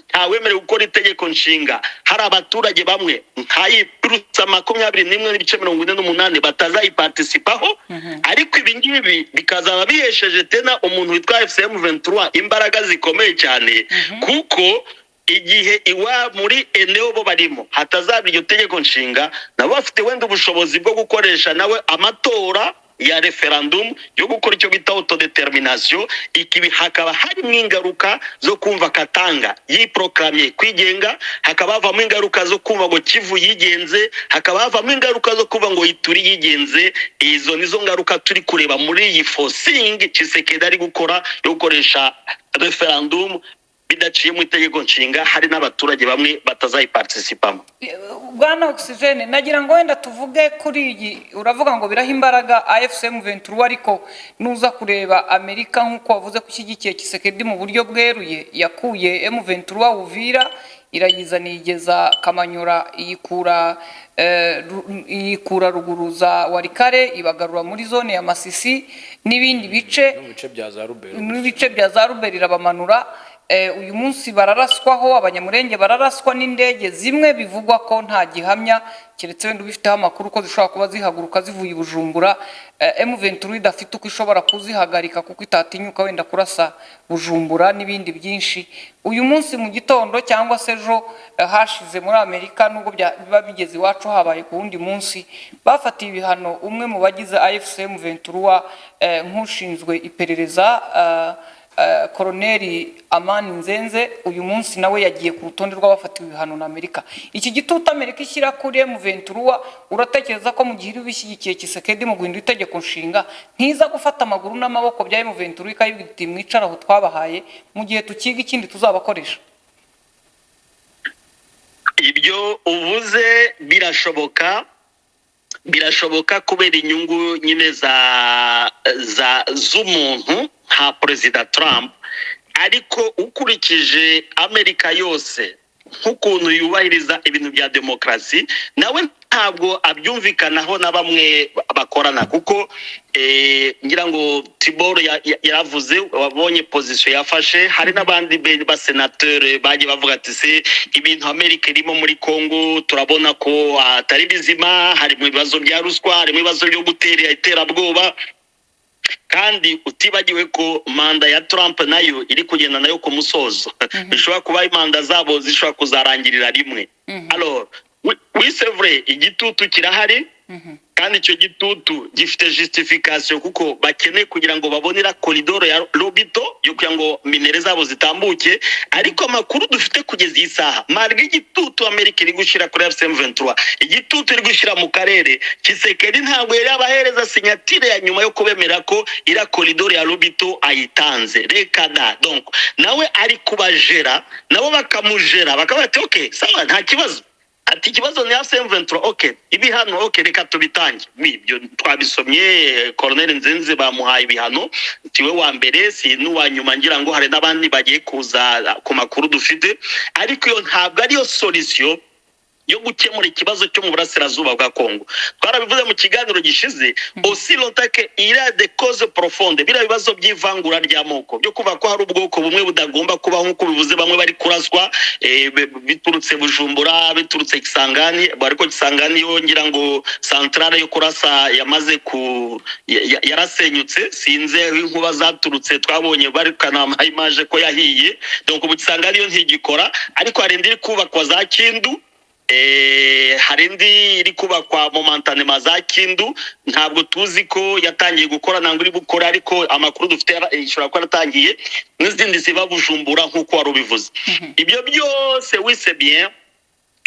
ntawemerewe gukora itegeko nshinga hari abaturage bamwe nkayi purusa 21.48 batazayiparticipaho. Ariko ibi ngibi bikaba Bikazaba bihesheje tena umuntu witwa AFC M23 imbaraga zikomeye cyane, kuko igihe iwa muri eneo bo barimo hatazaba iryo tegeko nshinga, nabo bafite wenda ubushobozi bwo gukoresha nawe amatora ya referendum yo gukora icyo bita autodetermination. Ikibi hakaba harimo ingaruka zo kumva Katanga yiproclamye kwigenga, hakaba havamo ingaruka zo kumva ngo Kivu yigenze, hakaba havamo ingaruka zo kumva ngo Ituri yigenze. Izo nizo ngaruka turi kureba muri iyi forcing Tshisekedi ari gukora yo gukoresha referendum bidaciye mu itegeko nshinga, hari n'abaturage bamwe batazayiparticipamo. Bwana Oxygene, nagira ngo wenda tuvuge kuri iyi. Uravuga ngo biraha imbaraga AFC M23, ariko nuza kureba Amerika, nk'uko wavuze ko ishyigikiye Tshisekedi mu buryo bweruye, yakuye M23 Uvira, irayizana iyigeza Kamanyura, iyikura ruguru za Walikale, ibagarura muri zone ya Masisi n'ibindi bice. No mu bice bya za Rubero. N'ibice bya za Rubero irabamanura. Uyu munsi bararaswaho, Abanyamurenge bararaswa n'indege zimwe bivugwa ko nta gihamya, keretse wenda ubifiteho amakuru, ko zishobora kuba zihaguruka zivuye i Bujumbura. M23 idafite uko ishobora kuzihagarika kuko itatinyuka wenda kurasa Bujumbura n'ibindi byinshi. Uyu munsi mu gitondo cyangwa se ejo hashize muri Amerika, nubwo biba bigeze iwacu habaye ku wundi munsi, bafatiye ibihano umwe mu bagize AFC M23, nk'ushinzwe iperereza, Koroneli Amani Nzenze. Uyu munsi nawe yagiye ku rutonde rw'abafatiwe ibihano na Amerika. Iki gitutu Amerika ishyira kuri M23, uratekereza ko mu gihe iri bishyigikiye Tshisekedi mu guhindura itegeko nshinga, ntiza gufata amaguru n'amaboko bya M23 ikayibwira iti: "Mwicara aho twabahaye mu gihe tukiga ikindi tuzabakoresha"? Ibyo uvuze birashoboka, birashoboka kubera inyungu nyine za z'umuntu nka Perezida Trump. Ariko ukurikije Amerika yose nk'ukuntu yubahiriza ibintu bya demokarasi, nawe ntabwo abyumvikanaho na bamwe bakorana, kuko ngira ngo Tibor yaravuze, wabonye position yafashe. Hari n'abandi basenateri bagiye bavuga ati: "Se ibintu Amerika irimo muri Congo turabona ko atari bizima, harimo ibibazo bya ruswa, harimo ibibazo byo gutera iterabwoba." Kandi utibagiwe ko manda ya Trump nayo iri kugenda nayo ku musozo, bishobora kuba manda zabo zishobora kuzarangirira rimwe. Alors oui, c'est vrai, igitutu kirahari, kandi icyo gitutu gifite justification, kuko bakeneye kugira ngo babonera corridor ya Lobito yo kugira ngo minerais zabo zitambuke. Ariko amakuru dufite kugeza iyi saha, malgré igitutu Amerika iri gushyira kuri AFC M23, igitutu iri gushyira mu karere, Tshisekedi ntabwo yari yabahereza signature ya nyuma yo kubemera ko iriya corridor ya Lobito ayitanze. Reka da. Donc nawe ari kubajera, nabo bakamujera, bakavuga ati: "Ok, sawa, nta kibazo." Ati: "Ikibazo ni AFC M23, ok, ibihano, ok, reka tubitange." Ibyo twabisomye, Colonel Nzenze bamuhaye ibihano, siwe wa mbere, si n'uwa nyuma, ngira ngo hari n'abandi bagiye kuza ku makuru dufite. Ariko iyo ntabwo ariyo solution yo gukemura ikibazo cyo mu burasirazuba bwa Kongo. Twarabivuze mu kiganiro gishize, aussi longtemps que il y a des causes profondes, biriya bibazo by'ivangura ry'amoko, byo kuvuga ko hari ubwoko bumwe budagomba kubaho, nk'uko bivuze, bamwe bari kuraswa biturutse Bujumbura, biturutse Kisangani. Ariko Kisangani yo ngira ngo centrale yo kurasa yamaze ku yarasenyutse, sinze aho inkuba zaturutse, twabonye bari kanama image ko yahiye. Donc ubu Kisangani yo ntigikora, ariko hari indi iri kubakwa za Kindu, hari indi iri kubakwa momentanema za Kindu. Ntabwo tuzi ko yatangiye gukora ntabwo iri gukora, ariko amakuru dufite ishobora kuba yaratangiye, n'izindi ziba Bujumbura nk'uko wari ubivuze. Ibyo byose oui, c'est bien,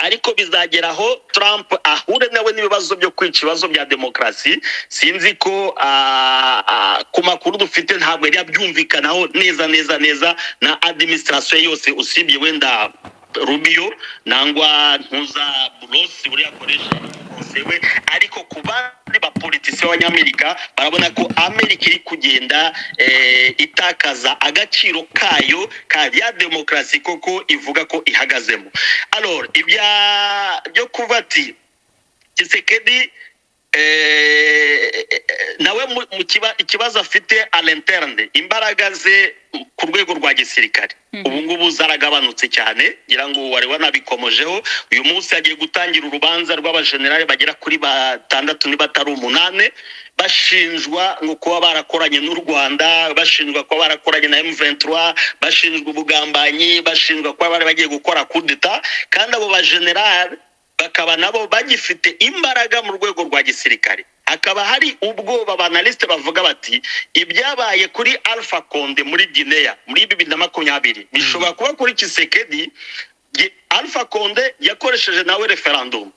ariko bizagera aho Trump ahure nawe n'ibibazo byo kwica ibibazo bya demokarasi. Sinzi ko ku makuru dufite ntabwo yari yabyumvikanaho neza neza neza na administration yose, usibye wenda Rubio nangwa ntuza Boulos buriya akoresha we. Ariko ku bandi bapolitisi b'Abanyamerika barabona ko Amerika iri kugenda itakaza agaciro kayo ka ya demokarasi koko ivuga ko ihagazemo. Alors ibya byo kuvuga ati Tshisekedi Nawe ikibazo afite à l'interne, imbaraga ze ku rwego rwa gisirikare ubu ngubu zaragabanutse cyane. Ngira ngo wari wanabikomojeho. Uyu munsi hagiye gutangira urubanza rw'abajenerali bagera kuri batandatu, niba atari umunane, bashinjwa ngo kuba barakoranye n'u Rwanda, bashinjwa kuba barakoranye na M23, bashinjwa ubugambanyi, bashinjwa kuba bari bagiye gukora kudeta. Kandi abo bajenerali bakaba nabo bagifite imbaraga mu rwego rwa gisirikare. Hakaba hari ubwoba, aba analystes bavuga bati ibyabaye kuri Alpha Conde muri Guinea muri 2020 bishobora kuba kuri Tshisekedi. Alpha Conde yakoresheje nawe referendum,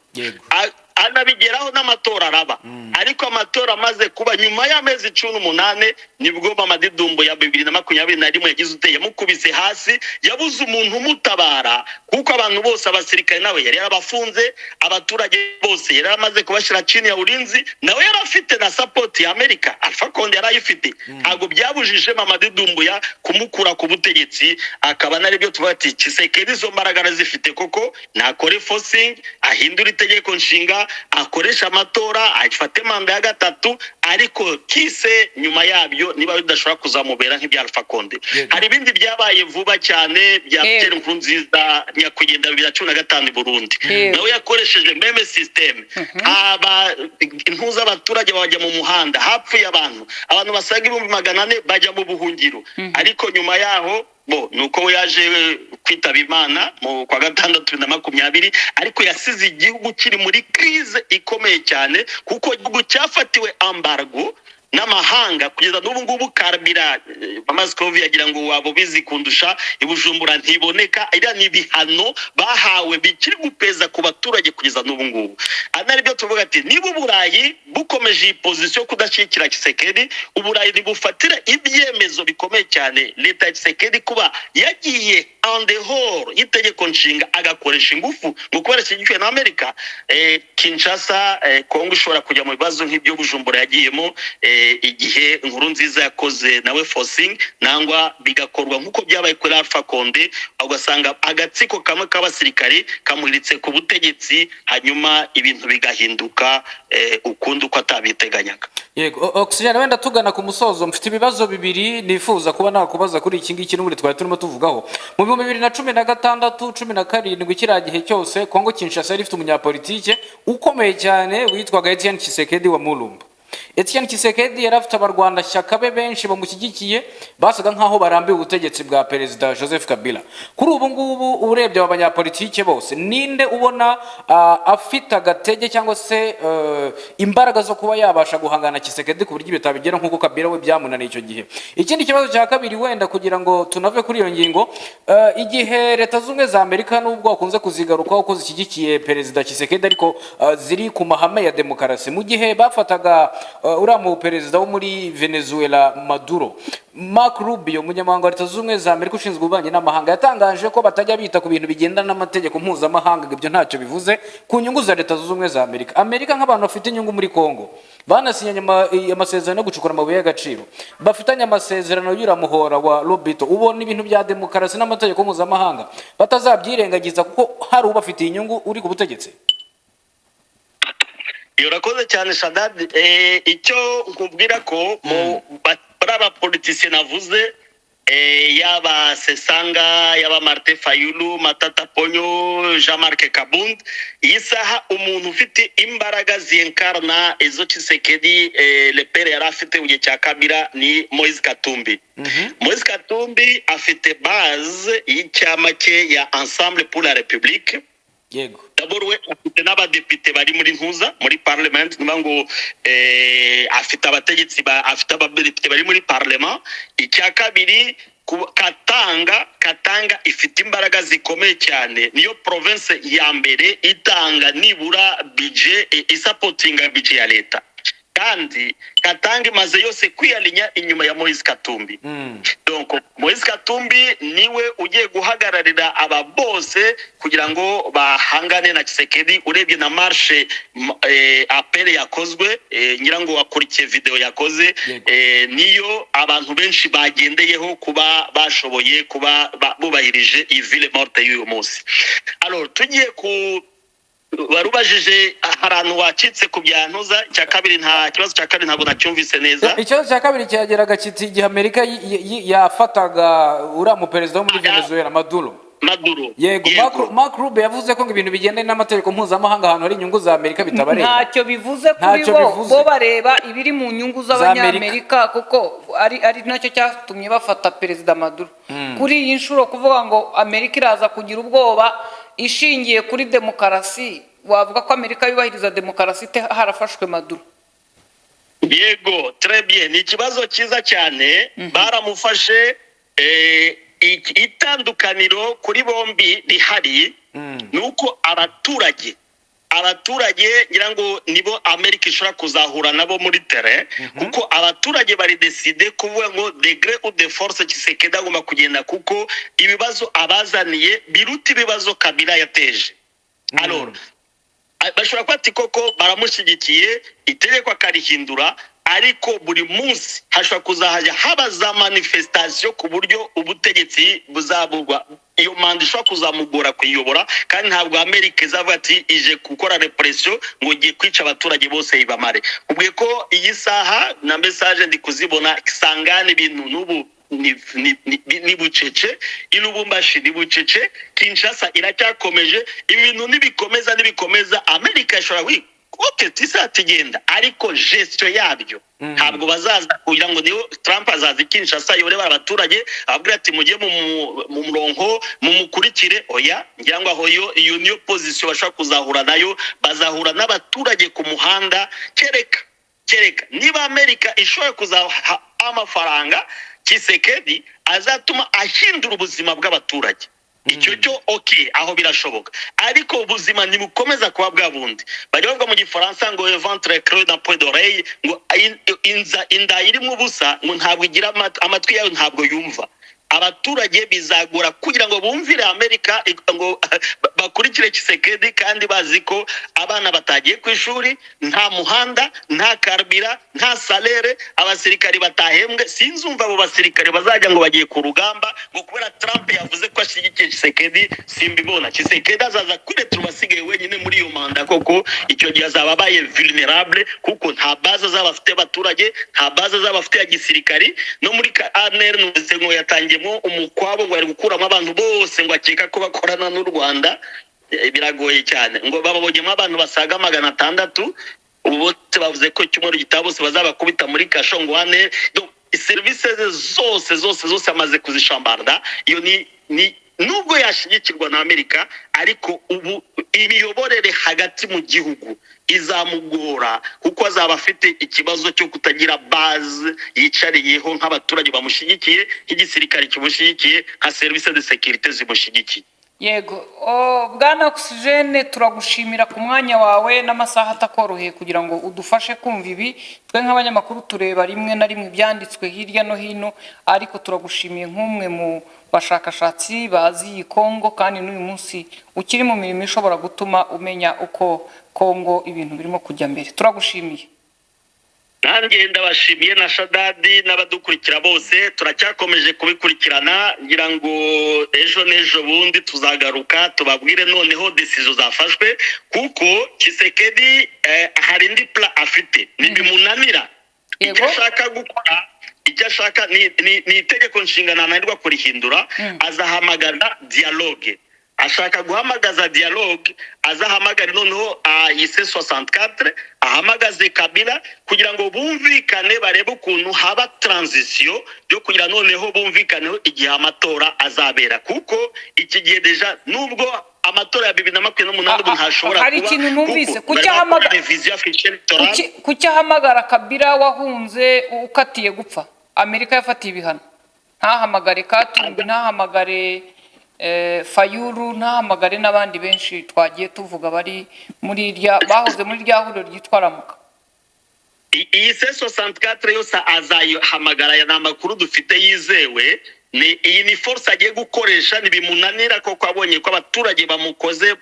anabigeraho n'amatora araba, ariko amatora amaze kuba nyuma y'amezi 18 nibwo Mamadi Doumbouya 2021 yagize ute? Yamukubise hasi. Yabuze umuntu umutabara kuko abantu bose, abasirikare nawe yari yarabafunze, abaturage bose yari yaramaze kubashyira chini ya ulinzi. Nawe yari afite na support ya Amerika, Alpha Conde yari ayifite. Ntabwo byabujije Mamadi Doumbouya kumukura ku butegetsi. Akaba naribyo tuvuga ati Tshisekedi izo mbaraga arazifite koko, nakore forcing, ahindure itegeko nshinga, akoresha amatora, afate manda ya gatatu. Ariko kise nyuma yabyo niba bidashobora kuzamubera nk'ibya Alpha Conde. Hari ibindi byabaye vuba cyane bya Pierre Nkurunziza, nyakwigendera, 2015 i Burundi. Nawe yakoresheje même système, aba intuza, abaturage bajya mu muhanda, hapfuye abantu basaga 400,000 bajya mu buhungiro. Ariko nyuma yaho bo nuko we yaje kwitaba Imana mu kwa gatandatu 2020, ariko yasize igihugu kiri muri crise ikomeye cyane kuko igihugu cyafatiwe embargo n'amahanga. Kugeza n'ubu ngubu carburant, mama Scovia yagira ngo waba ubizi kundusha, i Bujumbura ntiboneka. Iriya ni ibihano bahawe bikiri gupeza ku baturage kugeza n'ubu ngubu. Ari naribyo tuvuga ati niba Uburayi bukomeje iyi position yo kudashyigikira Tshisekedi, Uburayi ntibufatire ibyemezo bikomeye cyane leta ya Tshisekedi kuba yagiye en dehors y'itegeko nshinga, agakoresha ingufu ngo kubera ashyigikiwe na Amerika, Kinshasa, Kongo ishobora kujya mu bibazo nk'ibyo Bujumbura yagiyemo igihe Nkurunziza yakoze nawe forcing, nangwa bigakorwa nk'uko byabaye kuri Alpha Conde, ugasanga agatsiko kamwe k'abasirikari kamuhiritse ku butegetsi, hanyuma ibintu bigahinduka ukundi uko atabiteganyaga. Yego, Oxygen, wenda tugana ku musozo, mfite ibibazo bibiri nifuza kuba nakubaza kuri iki ngiki n'ubundi twari turimo tuvugaho. Mu 2016, 17, kiriya gihe cyose Kongo Kinshasa yari ifite umunyapolitike ukomeye cyane witwaga Etienne Tshisekedi wa Mulumba. Etienne Tshisekedi yari afite abarwanashyaka be benshi bamushyigikiye, basaga nk'aho barambiwe ubutegetsi bwa Perezida Joseph Kabila. Kuri ubu ngubu urebye aba banyapolitike bose, ninde ubona afite agatege cyangwa se imbaraga zo kuba yabasha guhangana na Tshisekedi ku buryo ibyo bitabigera nk'uko Kabila we byamunaniye icyo gihe? Ikindi kibazo cya kabiri, wenda kugira ngo tunave kuri iyo ngingo, igihe Leta Zunze Ubumwe za Amerika, nubwo bakunze kuzigarukaho ko zishyigikiye Perezida Tshisekedi, ariko ziri ku mahame ya demokarasi, mu gihe bafataga uriya mu perezida wo muri Venezuela Maduro, Mark Rubio, umunyamabanga wa Leta Zunze Ubumwe za Amerika ushinzwe ububanyi n'amahanga, yatangaje ko batajya bita ku bintu bigendana n'amategeko mpuzamahanga, ngo ibyo ntacyo bivuze ku nyungu za Leta Zunze Ubumwe za Amerika. Amerika nk'abantu bafite inyungu muri Kongo, banasinyanye amasezerano yo gucukura amabuye y'agaciro, bafitanye amasezerano y'uramuhora wa Lobito, ubona ibintu bya demokarasi n'amategeko mpuzamahanga batazabyirengagiza kuko hari ubafitiye inyungu uri ku butegetsi? Urakoze cyane, Shadad. Icyo nkubwira ko muri aba politiciens navuze, yaba Sesanga, yaba Martin Fayulu, Matata Ponyo, Jean Marc Kabund, iyi saha umuntu ufite imbaraga zinkarna izo Tshisekedi le père yari afite mu gihe cya Kabila ni Moise Katumbi. Moise Katumbi afite base y'icyama cye ya Ensemble pour la République. D'abord we afite n'abadepite bari muri ntuza, muri parlement, niba ngo afite abategetsi afite abadepite bari muri parlement. Icya kabiri, Katanga ifite imbaraga zikomeye cyane, niyo province ya mbere itanga nibura budget, isupportinga budget ya leta, kandi Katanga imaze yose kwiyalinya inyuma ya Moise Katumbi. Donc Moise Katumbi niwe ugiye guhagararira aba bose kugira ngo bahangane na Tshisekedi. Urebye na marche, appel yakozwe, ngira ngo wakurikiye video yakoze, niyo abantu benshi bagendeyeho kuba bashoboye kuba bubahirije iyi ville morte y'uyu munsi. Alors tugiye ku Warubajije ahantu wacitse ku byantuza. Icya kabiri, nta kibazo cya kabiri, ntabwo nacyumvise neza. Ikibazo cya kabiri cyageraga kiti: igihe Amerika yafataga uriya muperezida wo muri Venezuela, Maduro. Maduro. Yego. Mark Rubio yavuze ko ngo ibintu bigendanye n'amategeko mpuzamahanga, ahantu hari inyungu za Amerika, bitabareba. Ntacyo bivuze kuri Ntacyo bo. bivuze. Bo bareba ibiri mu nyungu z'Abanyamerika, kuko ari nacyo cyatumye bafata Perezida Maduro. Kuri iyi nshuro, kuvuga ngo Amerika iraza kugira ubwoba ishingiye kuri demokarasi, wavuga ko Amerika yubahiriza demokarasi ite harafashwe Maduro? Yego, très bien, ni ikibazo cyiza cyane. Baramufashe. Itandukaniro kuri bombi rihari ni uko abaturage ngira ngo nibo Amerika ishobora kuzahura nabo muri terrain, kuko abaturage bari décidé kuvuga ngo de gré ou de force, Tshisekedi agomba kugenda, kuko ibibazo abazaniye biruta ibibazo Kabila yateje. Alors bashobora kuba ati koko baramushyigikiye, itegeko akarihindura, ariko buri munsi hashobora kuzajya haba za manifestation, ku buryo ubutegetsi buzabugwa, iyo manda ishobora kuzamugora kuyiyobora. Kandi ntabwo Amerika izavuga ati ije gukora répression, ngo igiye kwica abaturage bose ibamare. Ubwiye ko iyi saha na message ndi kuzibona sangana ibintu n'ubu ni bucece i Lubumbashi, ni bucece Kinshasa, iracyakomeje. Ibintu nibikomeza, Amerika ishobora ok tisa tugenda, ariko gestion yabyo ntabwo bazaza kugira ngo niyo Trump azaza i Kinshasa yoreba abaturage, ababwira ati mujye mu murongo mumukurikire. Oya, ngira ngo aho yo iyo niyo position bashobora kuzahura nayo, bazahura n'abaturage ku muhanda, kereka niba Amerika ishobora kuzaha amafaranga Tshisekedi azatuma ahindura ubuzima bw'abaturage. Icyo cyo ok, aho birashoboka, ariko ubuzima ntibukomeza kuba bwa bundi. Bajya bavuga mu Gifaransa ngo "ventre creux n'a point d'oreille", ngo inda irimo ubusa ngo ntabwo igira amatwi yayo, ntabwo yumva. Abaturage bizagora kugira ngo bumvire Amerika ngo bakurikire Tshisekedi, kandi bazi ko abana batagiye ku ishuri, nta muhanda, nta carburant, nta salaire, abasirikari batahembwe. Sinzumva abo basirikare bazajya ngo bagiye ku rugamba ngo kubera Trump yavuze ko ashyigikiye Tshisekedi. Simbibona. Tshisekedi azaza kwiretura basigaye wenyine muri iyo manda koko. Icyo gihe azaba abaye vulnerable, kuko nta base azaba afite abaturage, nta base azaba afite ya gisirikari. No muri ANR numvise ngo yatangiyemo umukwabo, ngo ari gukuramo abantu bose ngo akeka ko bakorana n'u Rwanda. Biragoye cyane, ngo bababonyemo abantu basaga 600. Ubu bose bavuze ko icyumweru gitaha bose bazabakubita muri kasho. Ngo ane serivisi ze zose zose zose amaze kuzishambarda. Iyo ni nubwo yashyigikirwa na Amerika, ariko ubu imiyoborere hagati mu gihugu izamugora, kuko azaba afite ikibazo cyo kutagira base yicariyeho nk'abaturage bamushyigikiye, nk'igisirikare kimushyigikiye, nka serivisi de sécurité zimushyigikiye. Yego. Bwana Oxygene, turagushimira ku mwanya wawe n'amasaha atakoroheye kugira ngo udufashe kumva ibi. Twe nk'abanyamakuru tureba rimwe na rimwe ibyanditswe hirya no hino, ariko turagushimiye nk'umwe mu bashakashatsi bazi iyi Kongo, kandi n'uyu munsi ukiri mu mirimo ishobora gutuma umenya uko Kongo ibintu birimo kujya mbere. Turagushimiye. Nanjye ndabashimiye, na Shadadi n'abadukurikira bose. Turacyakomeje kubikurikirana, ngira ngo ejo n'ejo bundi tuzagaruka tubabwire noneho décision zafashwe, kuko Tshisekedi hari indi plan afite ntibimunanira. Icyo ashaka gukora, icyo ashaka ni itegeko nshinga ntananirwa kurihindura. Azahamagaza dialogue, ashaka guhamagaza dialogue, azahamagare noneho ayise 64, ahamagaze Kabila kugira ngo bumvikane, barebe ukuntu haba transition yo kugira noneho bumvikaneho igihe amatora azabera, kuko iki gihe déjà nubwo amatora ya 2028 ubu ntashobora Hari kuba, ikintu numvise. kuko Kuki bari bakora révision ya fichier électoral. Kuki ahamagara Kabila wahunze, ukatiye gupfa, Amerika yafatiye ibihano, ntahamagare Katumbi, ntahamagare Fayulu, ntahamagare n'abandi benshi twagiye tuvuga bari muri irya bahoze muri rya huriro ryitwa Ramuka? Iyi C64 yose azayihamagara. Aya ni amakuru dufite yizewe. Ni iyi ni force agiye gukoresha. Ntibimunanira koko, abonye ko abaturage bamukoze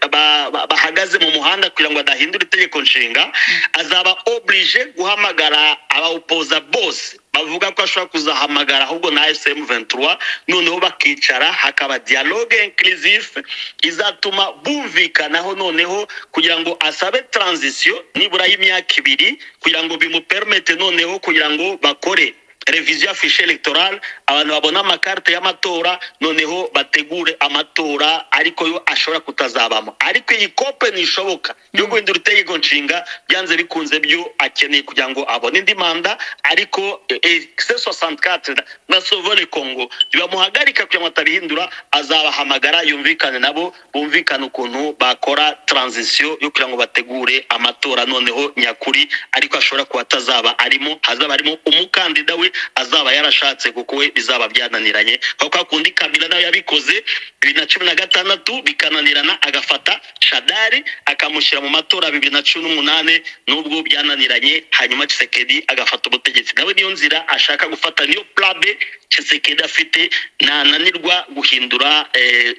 bahagaze mu muhanda kugira ngo adahindura itegeko nshinga, azaba obligé guhamagara abawupoza bose. Bavuga ko ashobora kuzahamagara ahubwo na M23, noneho bakicara, hakaba dialogue inclusif izatuma bumvikanaho, noneho kugira ngo asabe transition nibura y'imyaka 2, kugira ngo bimupermete noneho kugira ngo bakore révision ya fichier électoral, abantu babona amakarite y'amatora, noneho bategure amatora, ariko yo ashobora kutazabamo. Ariko iyi kope ntishoboka yo guhindura itegeko nshinga. Byanze bikunze byo akeneye kugira ngo abone indi manda, ariko C64 na Sauvons le Congo bibamuhagarika kugira ngo atabihindura. Azabahamagara yumvikane nabo, bumvikane ukuntu bakora transition yo kugira ngo bategure amatora noneho nyakuri, ariko ashobora kuba atazaba arimo, hazaba harimo umukandida we azaba yarashatse, kuko we bizaba byananiranye, kuko hakundi Kabila nawe yabikoze 2016 bikananirana, agafata Shadary akamushyira mu matora 2018, nubwo byananiranye, hanyuma Tshisekedi agafata ubutegetsi. Nawe niyo nzira ashaka gufata, niyo plan B Tshisekedi afite nananirwa guhindura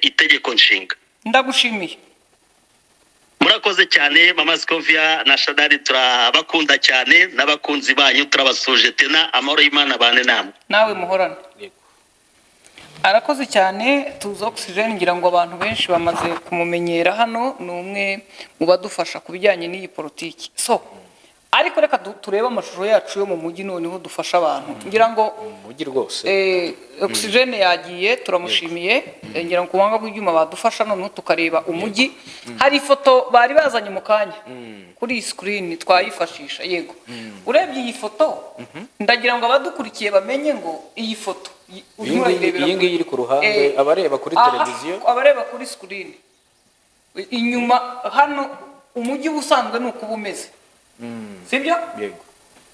itegeko nshinga. Ndagushimiye. Murakoze cyane, mama Scovia na Shadary, turabakunda cyane n'abakunzi banyu turabasuje. Tena amahoro y'Imana bane namwe. Nawe muhorane. Yego. Arakoze cyane tuzi Oxygen. Ngira ngo abantu benshi bamaze kumumenyera hano, ni umwe mu badufasha ku bijyanye n'iyi politiki. So ariko reka turebe amashusho yacu yo mu mujyi, noneho dufasha abantu, ngira ngo Mu mujyi rwose. Oxygen yagiye, turamushimiye. Ngira ngo ku buhanga bw'ibyuma badufasha noneho tukareba umujyi. Hari ifoto bari bazanye mu kanya kuri iyi screen, twayifashisha. Yego, urebye iyi foto, ndagira ngo abadukurikiye bamenye ngo iyi foto Iyi urimo ngiyi urayirebera iyi ngiyi iri ku ruhande, abareba kuri aha, televiziyo. Abareba kuri screen inyuma hano, umujyi ubusanzwe ni uko uba umeze, sibyo? Yego.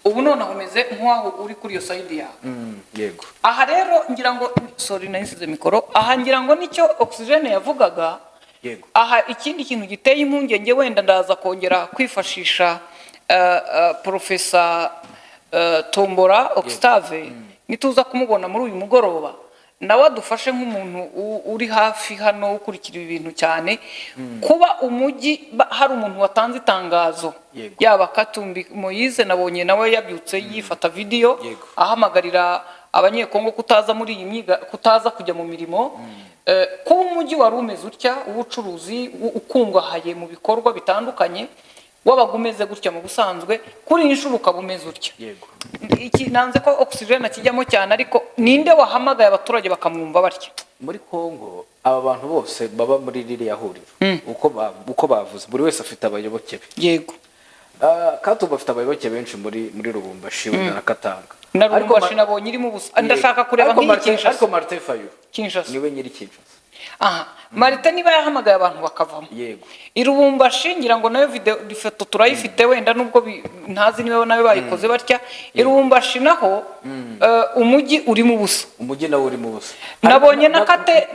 Ubu noneho umeze nk'aho uri kuri iyo side yawe. Yego. Aha rero ngira ngo, sorry, nayisize mikoro aha, ngira ngo nicyo Oxygen yavugaga. Aha ikindi kintu giteye impungenge, wenda ndaza kongera kwifashisha Profesa Tombora Octave nituza kumubona muri uyu mugoroba, nawe adufashe nk'umuntu uri hafi hano, ukurikira ibi bintu cyane. Kuba umujyi hari umuntu watanze itangazo, yaba Katumbi Moyize, nabonye nawe yabyutse yifata video ahamagarira Abanyekongo kutaza muri iyi myiga, kutaza kujya mu mirimo. Kuba umujyi wari umeze utya uw'ubucuruzi, ukungahaye mu bikorwa bitandukanye, wabaga umeze gutya mu busanzwe, kuri iyi nshuro ukaba umeze utya. Iki nanze ko Oxygen akijyamo cyane, ariko ninde wahamagaye abaturage bakamwumva batya? Muri Kongo, aba bantu bose baba muri ririya huriro, uko bavuze, buri wese afite abayoboke be. Katumba afite abayoboke benshi muri Lubumbashi, wenda na Katanga. Na Ariko Lubumbashi nabonye irimo ubusa. Ndashaka kureba ariko nk'iyi Kinshasa. Ariko Martin Fayulu Kinshasa. niwe nyiri Kinshasa. Aha Martin niba yahamagaye abantu bakavamo i Lubumbashi, ngira ngo nayo video, ifoto turayifite, wenda nubwo ntazi niba nayo bayikoze batya. I Lubumbashi naho umujyi urimo ubusa. Umujyi nawo urimo ubusa. Nabonye na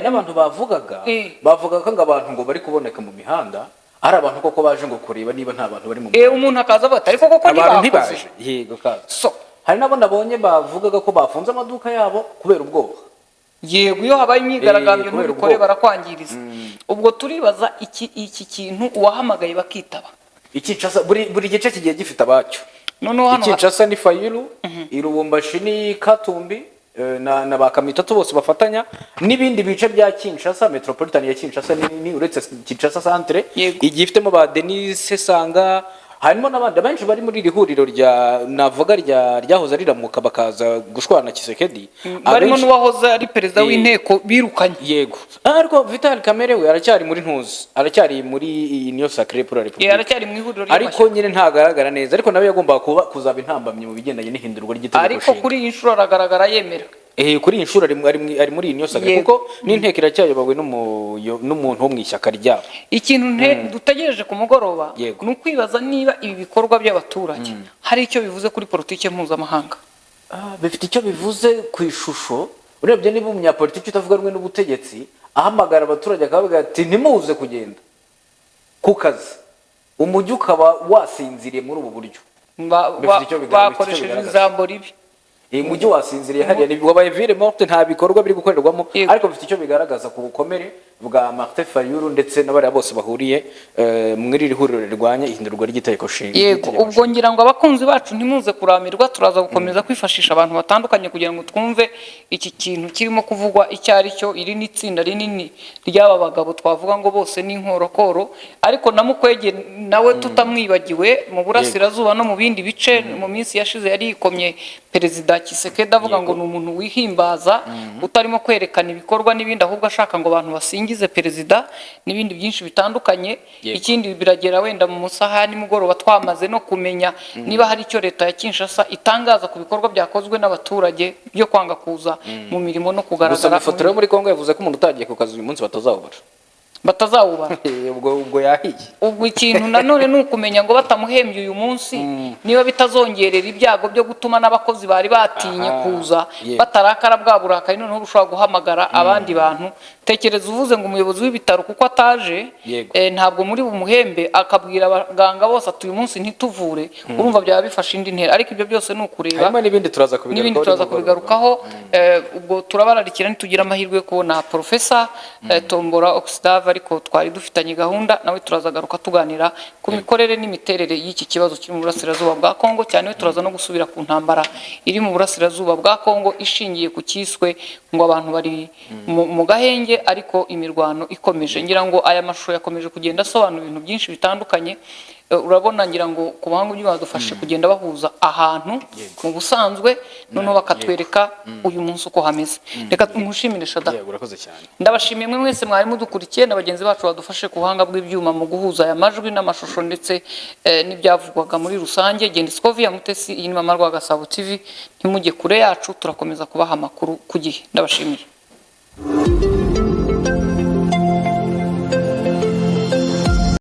N'abantu bavugaga, bavugaga ko ngo abantu ngo bari kuboneka mu mihanda ari abantu koko baje ngo kureba niba nta bantu bari mu muhanda. Umuntu akaza avuga ati ariko koko Abantu ntibakoze. ntibaje, yego kaza. So hari n'abo nabonye bavugaga ko bafunze amaduka yabo kubera ubwoba. Yego, iyo habaye imyigaragambyo Kubera ntubikore, ubwoba. barakwangiriza. Ubwo turibaza iki kintu, uwahamagaye bakitaba. Ikinshasa, buri gice kigiye gifite abacyo. Noneho hano Ikinshasa ni Fayulu, i Lubumbashi ni Katumbi, na ba Kamitatu bose bafatanya, n'ibindi bice bya Kinshasa. Metropolitan ya Kinshasa ni nini, uretse Kinshasa centre, igiye ifitemo ba Denis Sanga, harimo n'abandi benshi bari muri iri huriro rya, navuga, rya ryahoze riramuka, bakaza gushwana na Tshisekedi. Barimo n'uwahoze ari perezida w'inteko birukanye. Yego. Ariko Vital Kamerhe we aracyari muri ntuzi, aracyari muri Union Sacrée pour la République. Aracyari mu ihuriro Ariko ry'amashyaka. nyine ntagaragara neza, ariko nawe yagombaga kuba kuzaba intambamyi mu bigendanye n'ihindurwa ry'itegeko Ariko nshinga. kuri iyi nshuro aragaragara yemera. Kuri iyi nshuro ari muri Union Sacrée, kuko n'inteko iracyayobowe n'umuntu wo mu ishyaka ryabo. Ikintu dutegereje ku mugoroba ni ukwibaza niba ibi bikorwa by'abaturage hari icyo bivuze kuri politiki mpuzamahanga. Bifite icyo bivuze ku ishusho. Urebye niba umunyapolitiki utavuga rumwe n'ubutegetsi ahamagara abaturage akabavuga ati ntimuze kugenda ku kazi, umujyi ukaba wasinziriye muri ubu buryo, bifite icyo Bakoresheje bigaragaza. ijambo ribi. Iyi mujyi wasinziriye hariya, ni wabaye ville morte, nta bikorwa biri gukorerwamo. Ariko bifite icyo bigaragaza ku bukomere bwa Martin Fayulu ndetse n'abariya bose bahuriye muri iri huriro rirwanya ihindurwa ry'itegeko nshinga. Yego, ubwo ngira ngo abakunzi bacu ntimuze kuramirwa, turaza gukomeza kwifashisha abantu batandukanye kugira ngo twumve iki kintu kirimo kuvugwa icyo ari cyo. Iri ni itsinda rinini ry'aba bagabo twavuga ngo bose ni inkorokoro, ariko na Mukwege nawe tutamwibagiwe mu burasirazuba no mu bindi bice. Mu minsi yashize yari yikomye Perezida Tshisekedi avuga ngo ni umuntu wihimbaza, utarimo kwerekana ibikorwa n'ibindi, ahubwo ashaka ngo abantu basingize perezida n'ibindi byinshi bitandukanye. Ikindi, biragera wenda mu masaha ya nimugoroba twamaze no kumenya niba hari icyo leta ya Kinshasa itangaza ku bikorwa byakozwe n'abaturage byo kwanga kuza mu mirimo no Gusa kugaragara. ifoto yo muri Kongo yavuze ko umuntu utagiye ku kazi uyu munsi batazawubara. Batazawubara. Ubwo yahiye. Ubwo ikintu nanone ni ukumenya ngo batamuhembye uyu munsi, niba bitazongerera ibyago byo gutuma n'abakozi bari batinye kuza batarakara bwa burakari, noneho bushobora guhamagara abandi bantu. Tekereza uvuze ngo umuyobozi w'ibitaro kuko ataje, ntabwo muri bumuhembe, akabwira abaganga bose ati: "Uyu munsi ntituvure." Urumva byaba bifashe indi ntera, ariko ibyo byose ni ukureba. Harimo n'ibindi turaza kubigarukaho N'ibindi turaza nimugoroba. kubigarukaho. Ubwo turabararikira nitugira amahirwe yo kubona Profesa Tombora Oxidave, ariko twari dufitanye gahunda nawe, turazagaruka tuganira ku mikorere n'imiterere y'iki kibazo kiri mu burasirazuba bwa Kongo cyane. We turaza no gusubira ku ntambara iri mu burasirazuba bwa Kongo ishingiye ku cyiswe ngo abantu bari mu gahenge, ariko imirwano ikomeje. Ngira ngo aya mashusho yakomeje kugenda asobanura ibintu byinshi bitandukanye. Urabona, ngira ngo ku buhanga bw'ibyuma badufashe kugenda bahuza ahantu mu busanzwe, noneho bakatwereka uyu munsi uko hameze. Reka nkushimire, Shada. Yego, urakoze cyane. Ndabashimiye mwe mwese mwari mudukurikiye na bagenzi bacu badufashe ku buhanga bw'ibyuma mu guhuza aya majwi n'amashusho ndetse n'ibyavugwaga muri rusange. Genda Scovia Mutesi, iyi ni Mama Rwagasabo TV. Ntimujye kure yacu, turakomeza kubaha amakuru ku gihe. Ndabashimiye.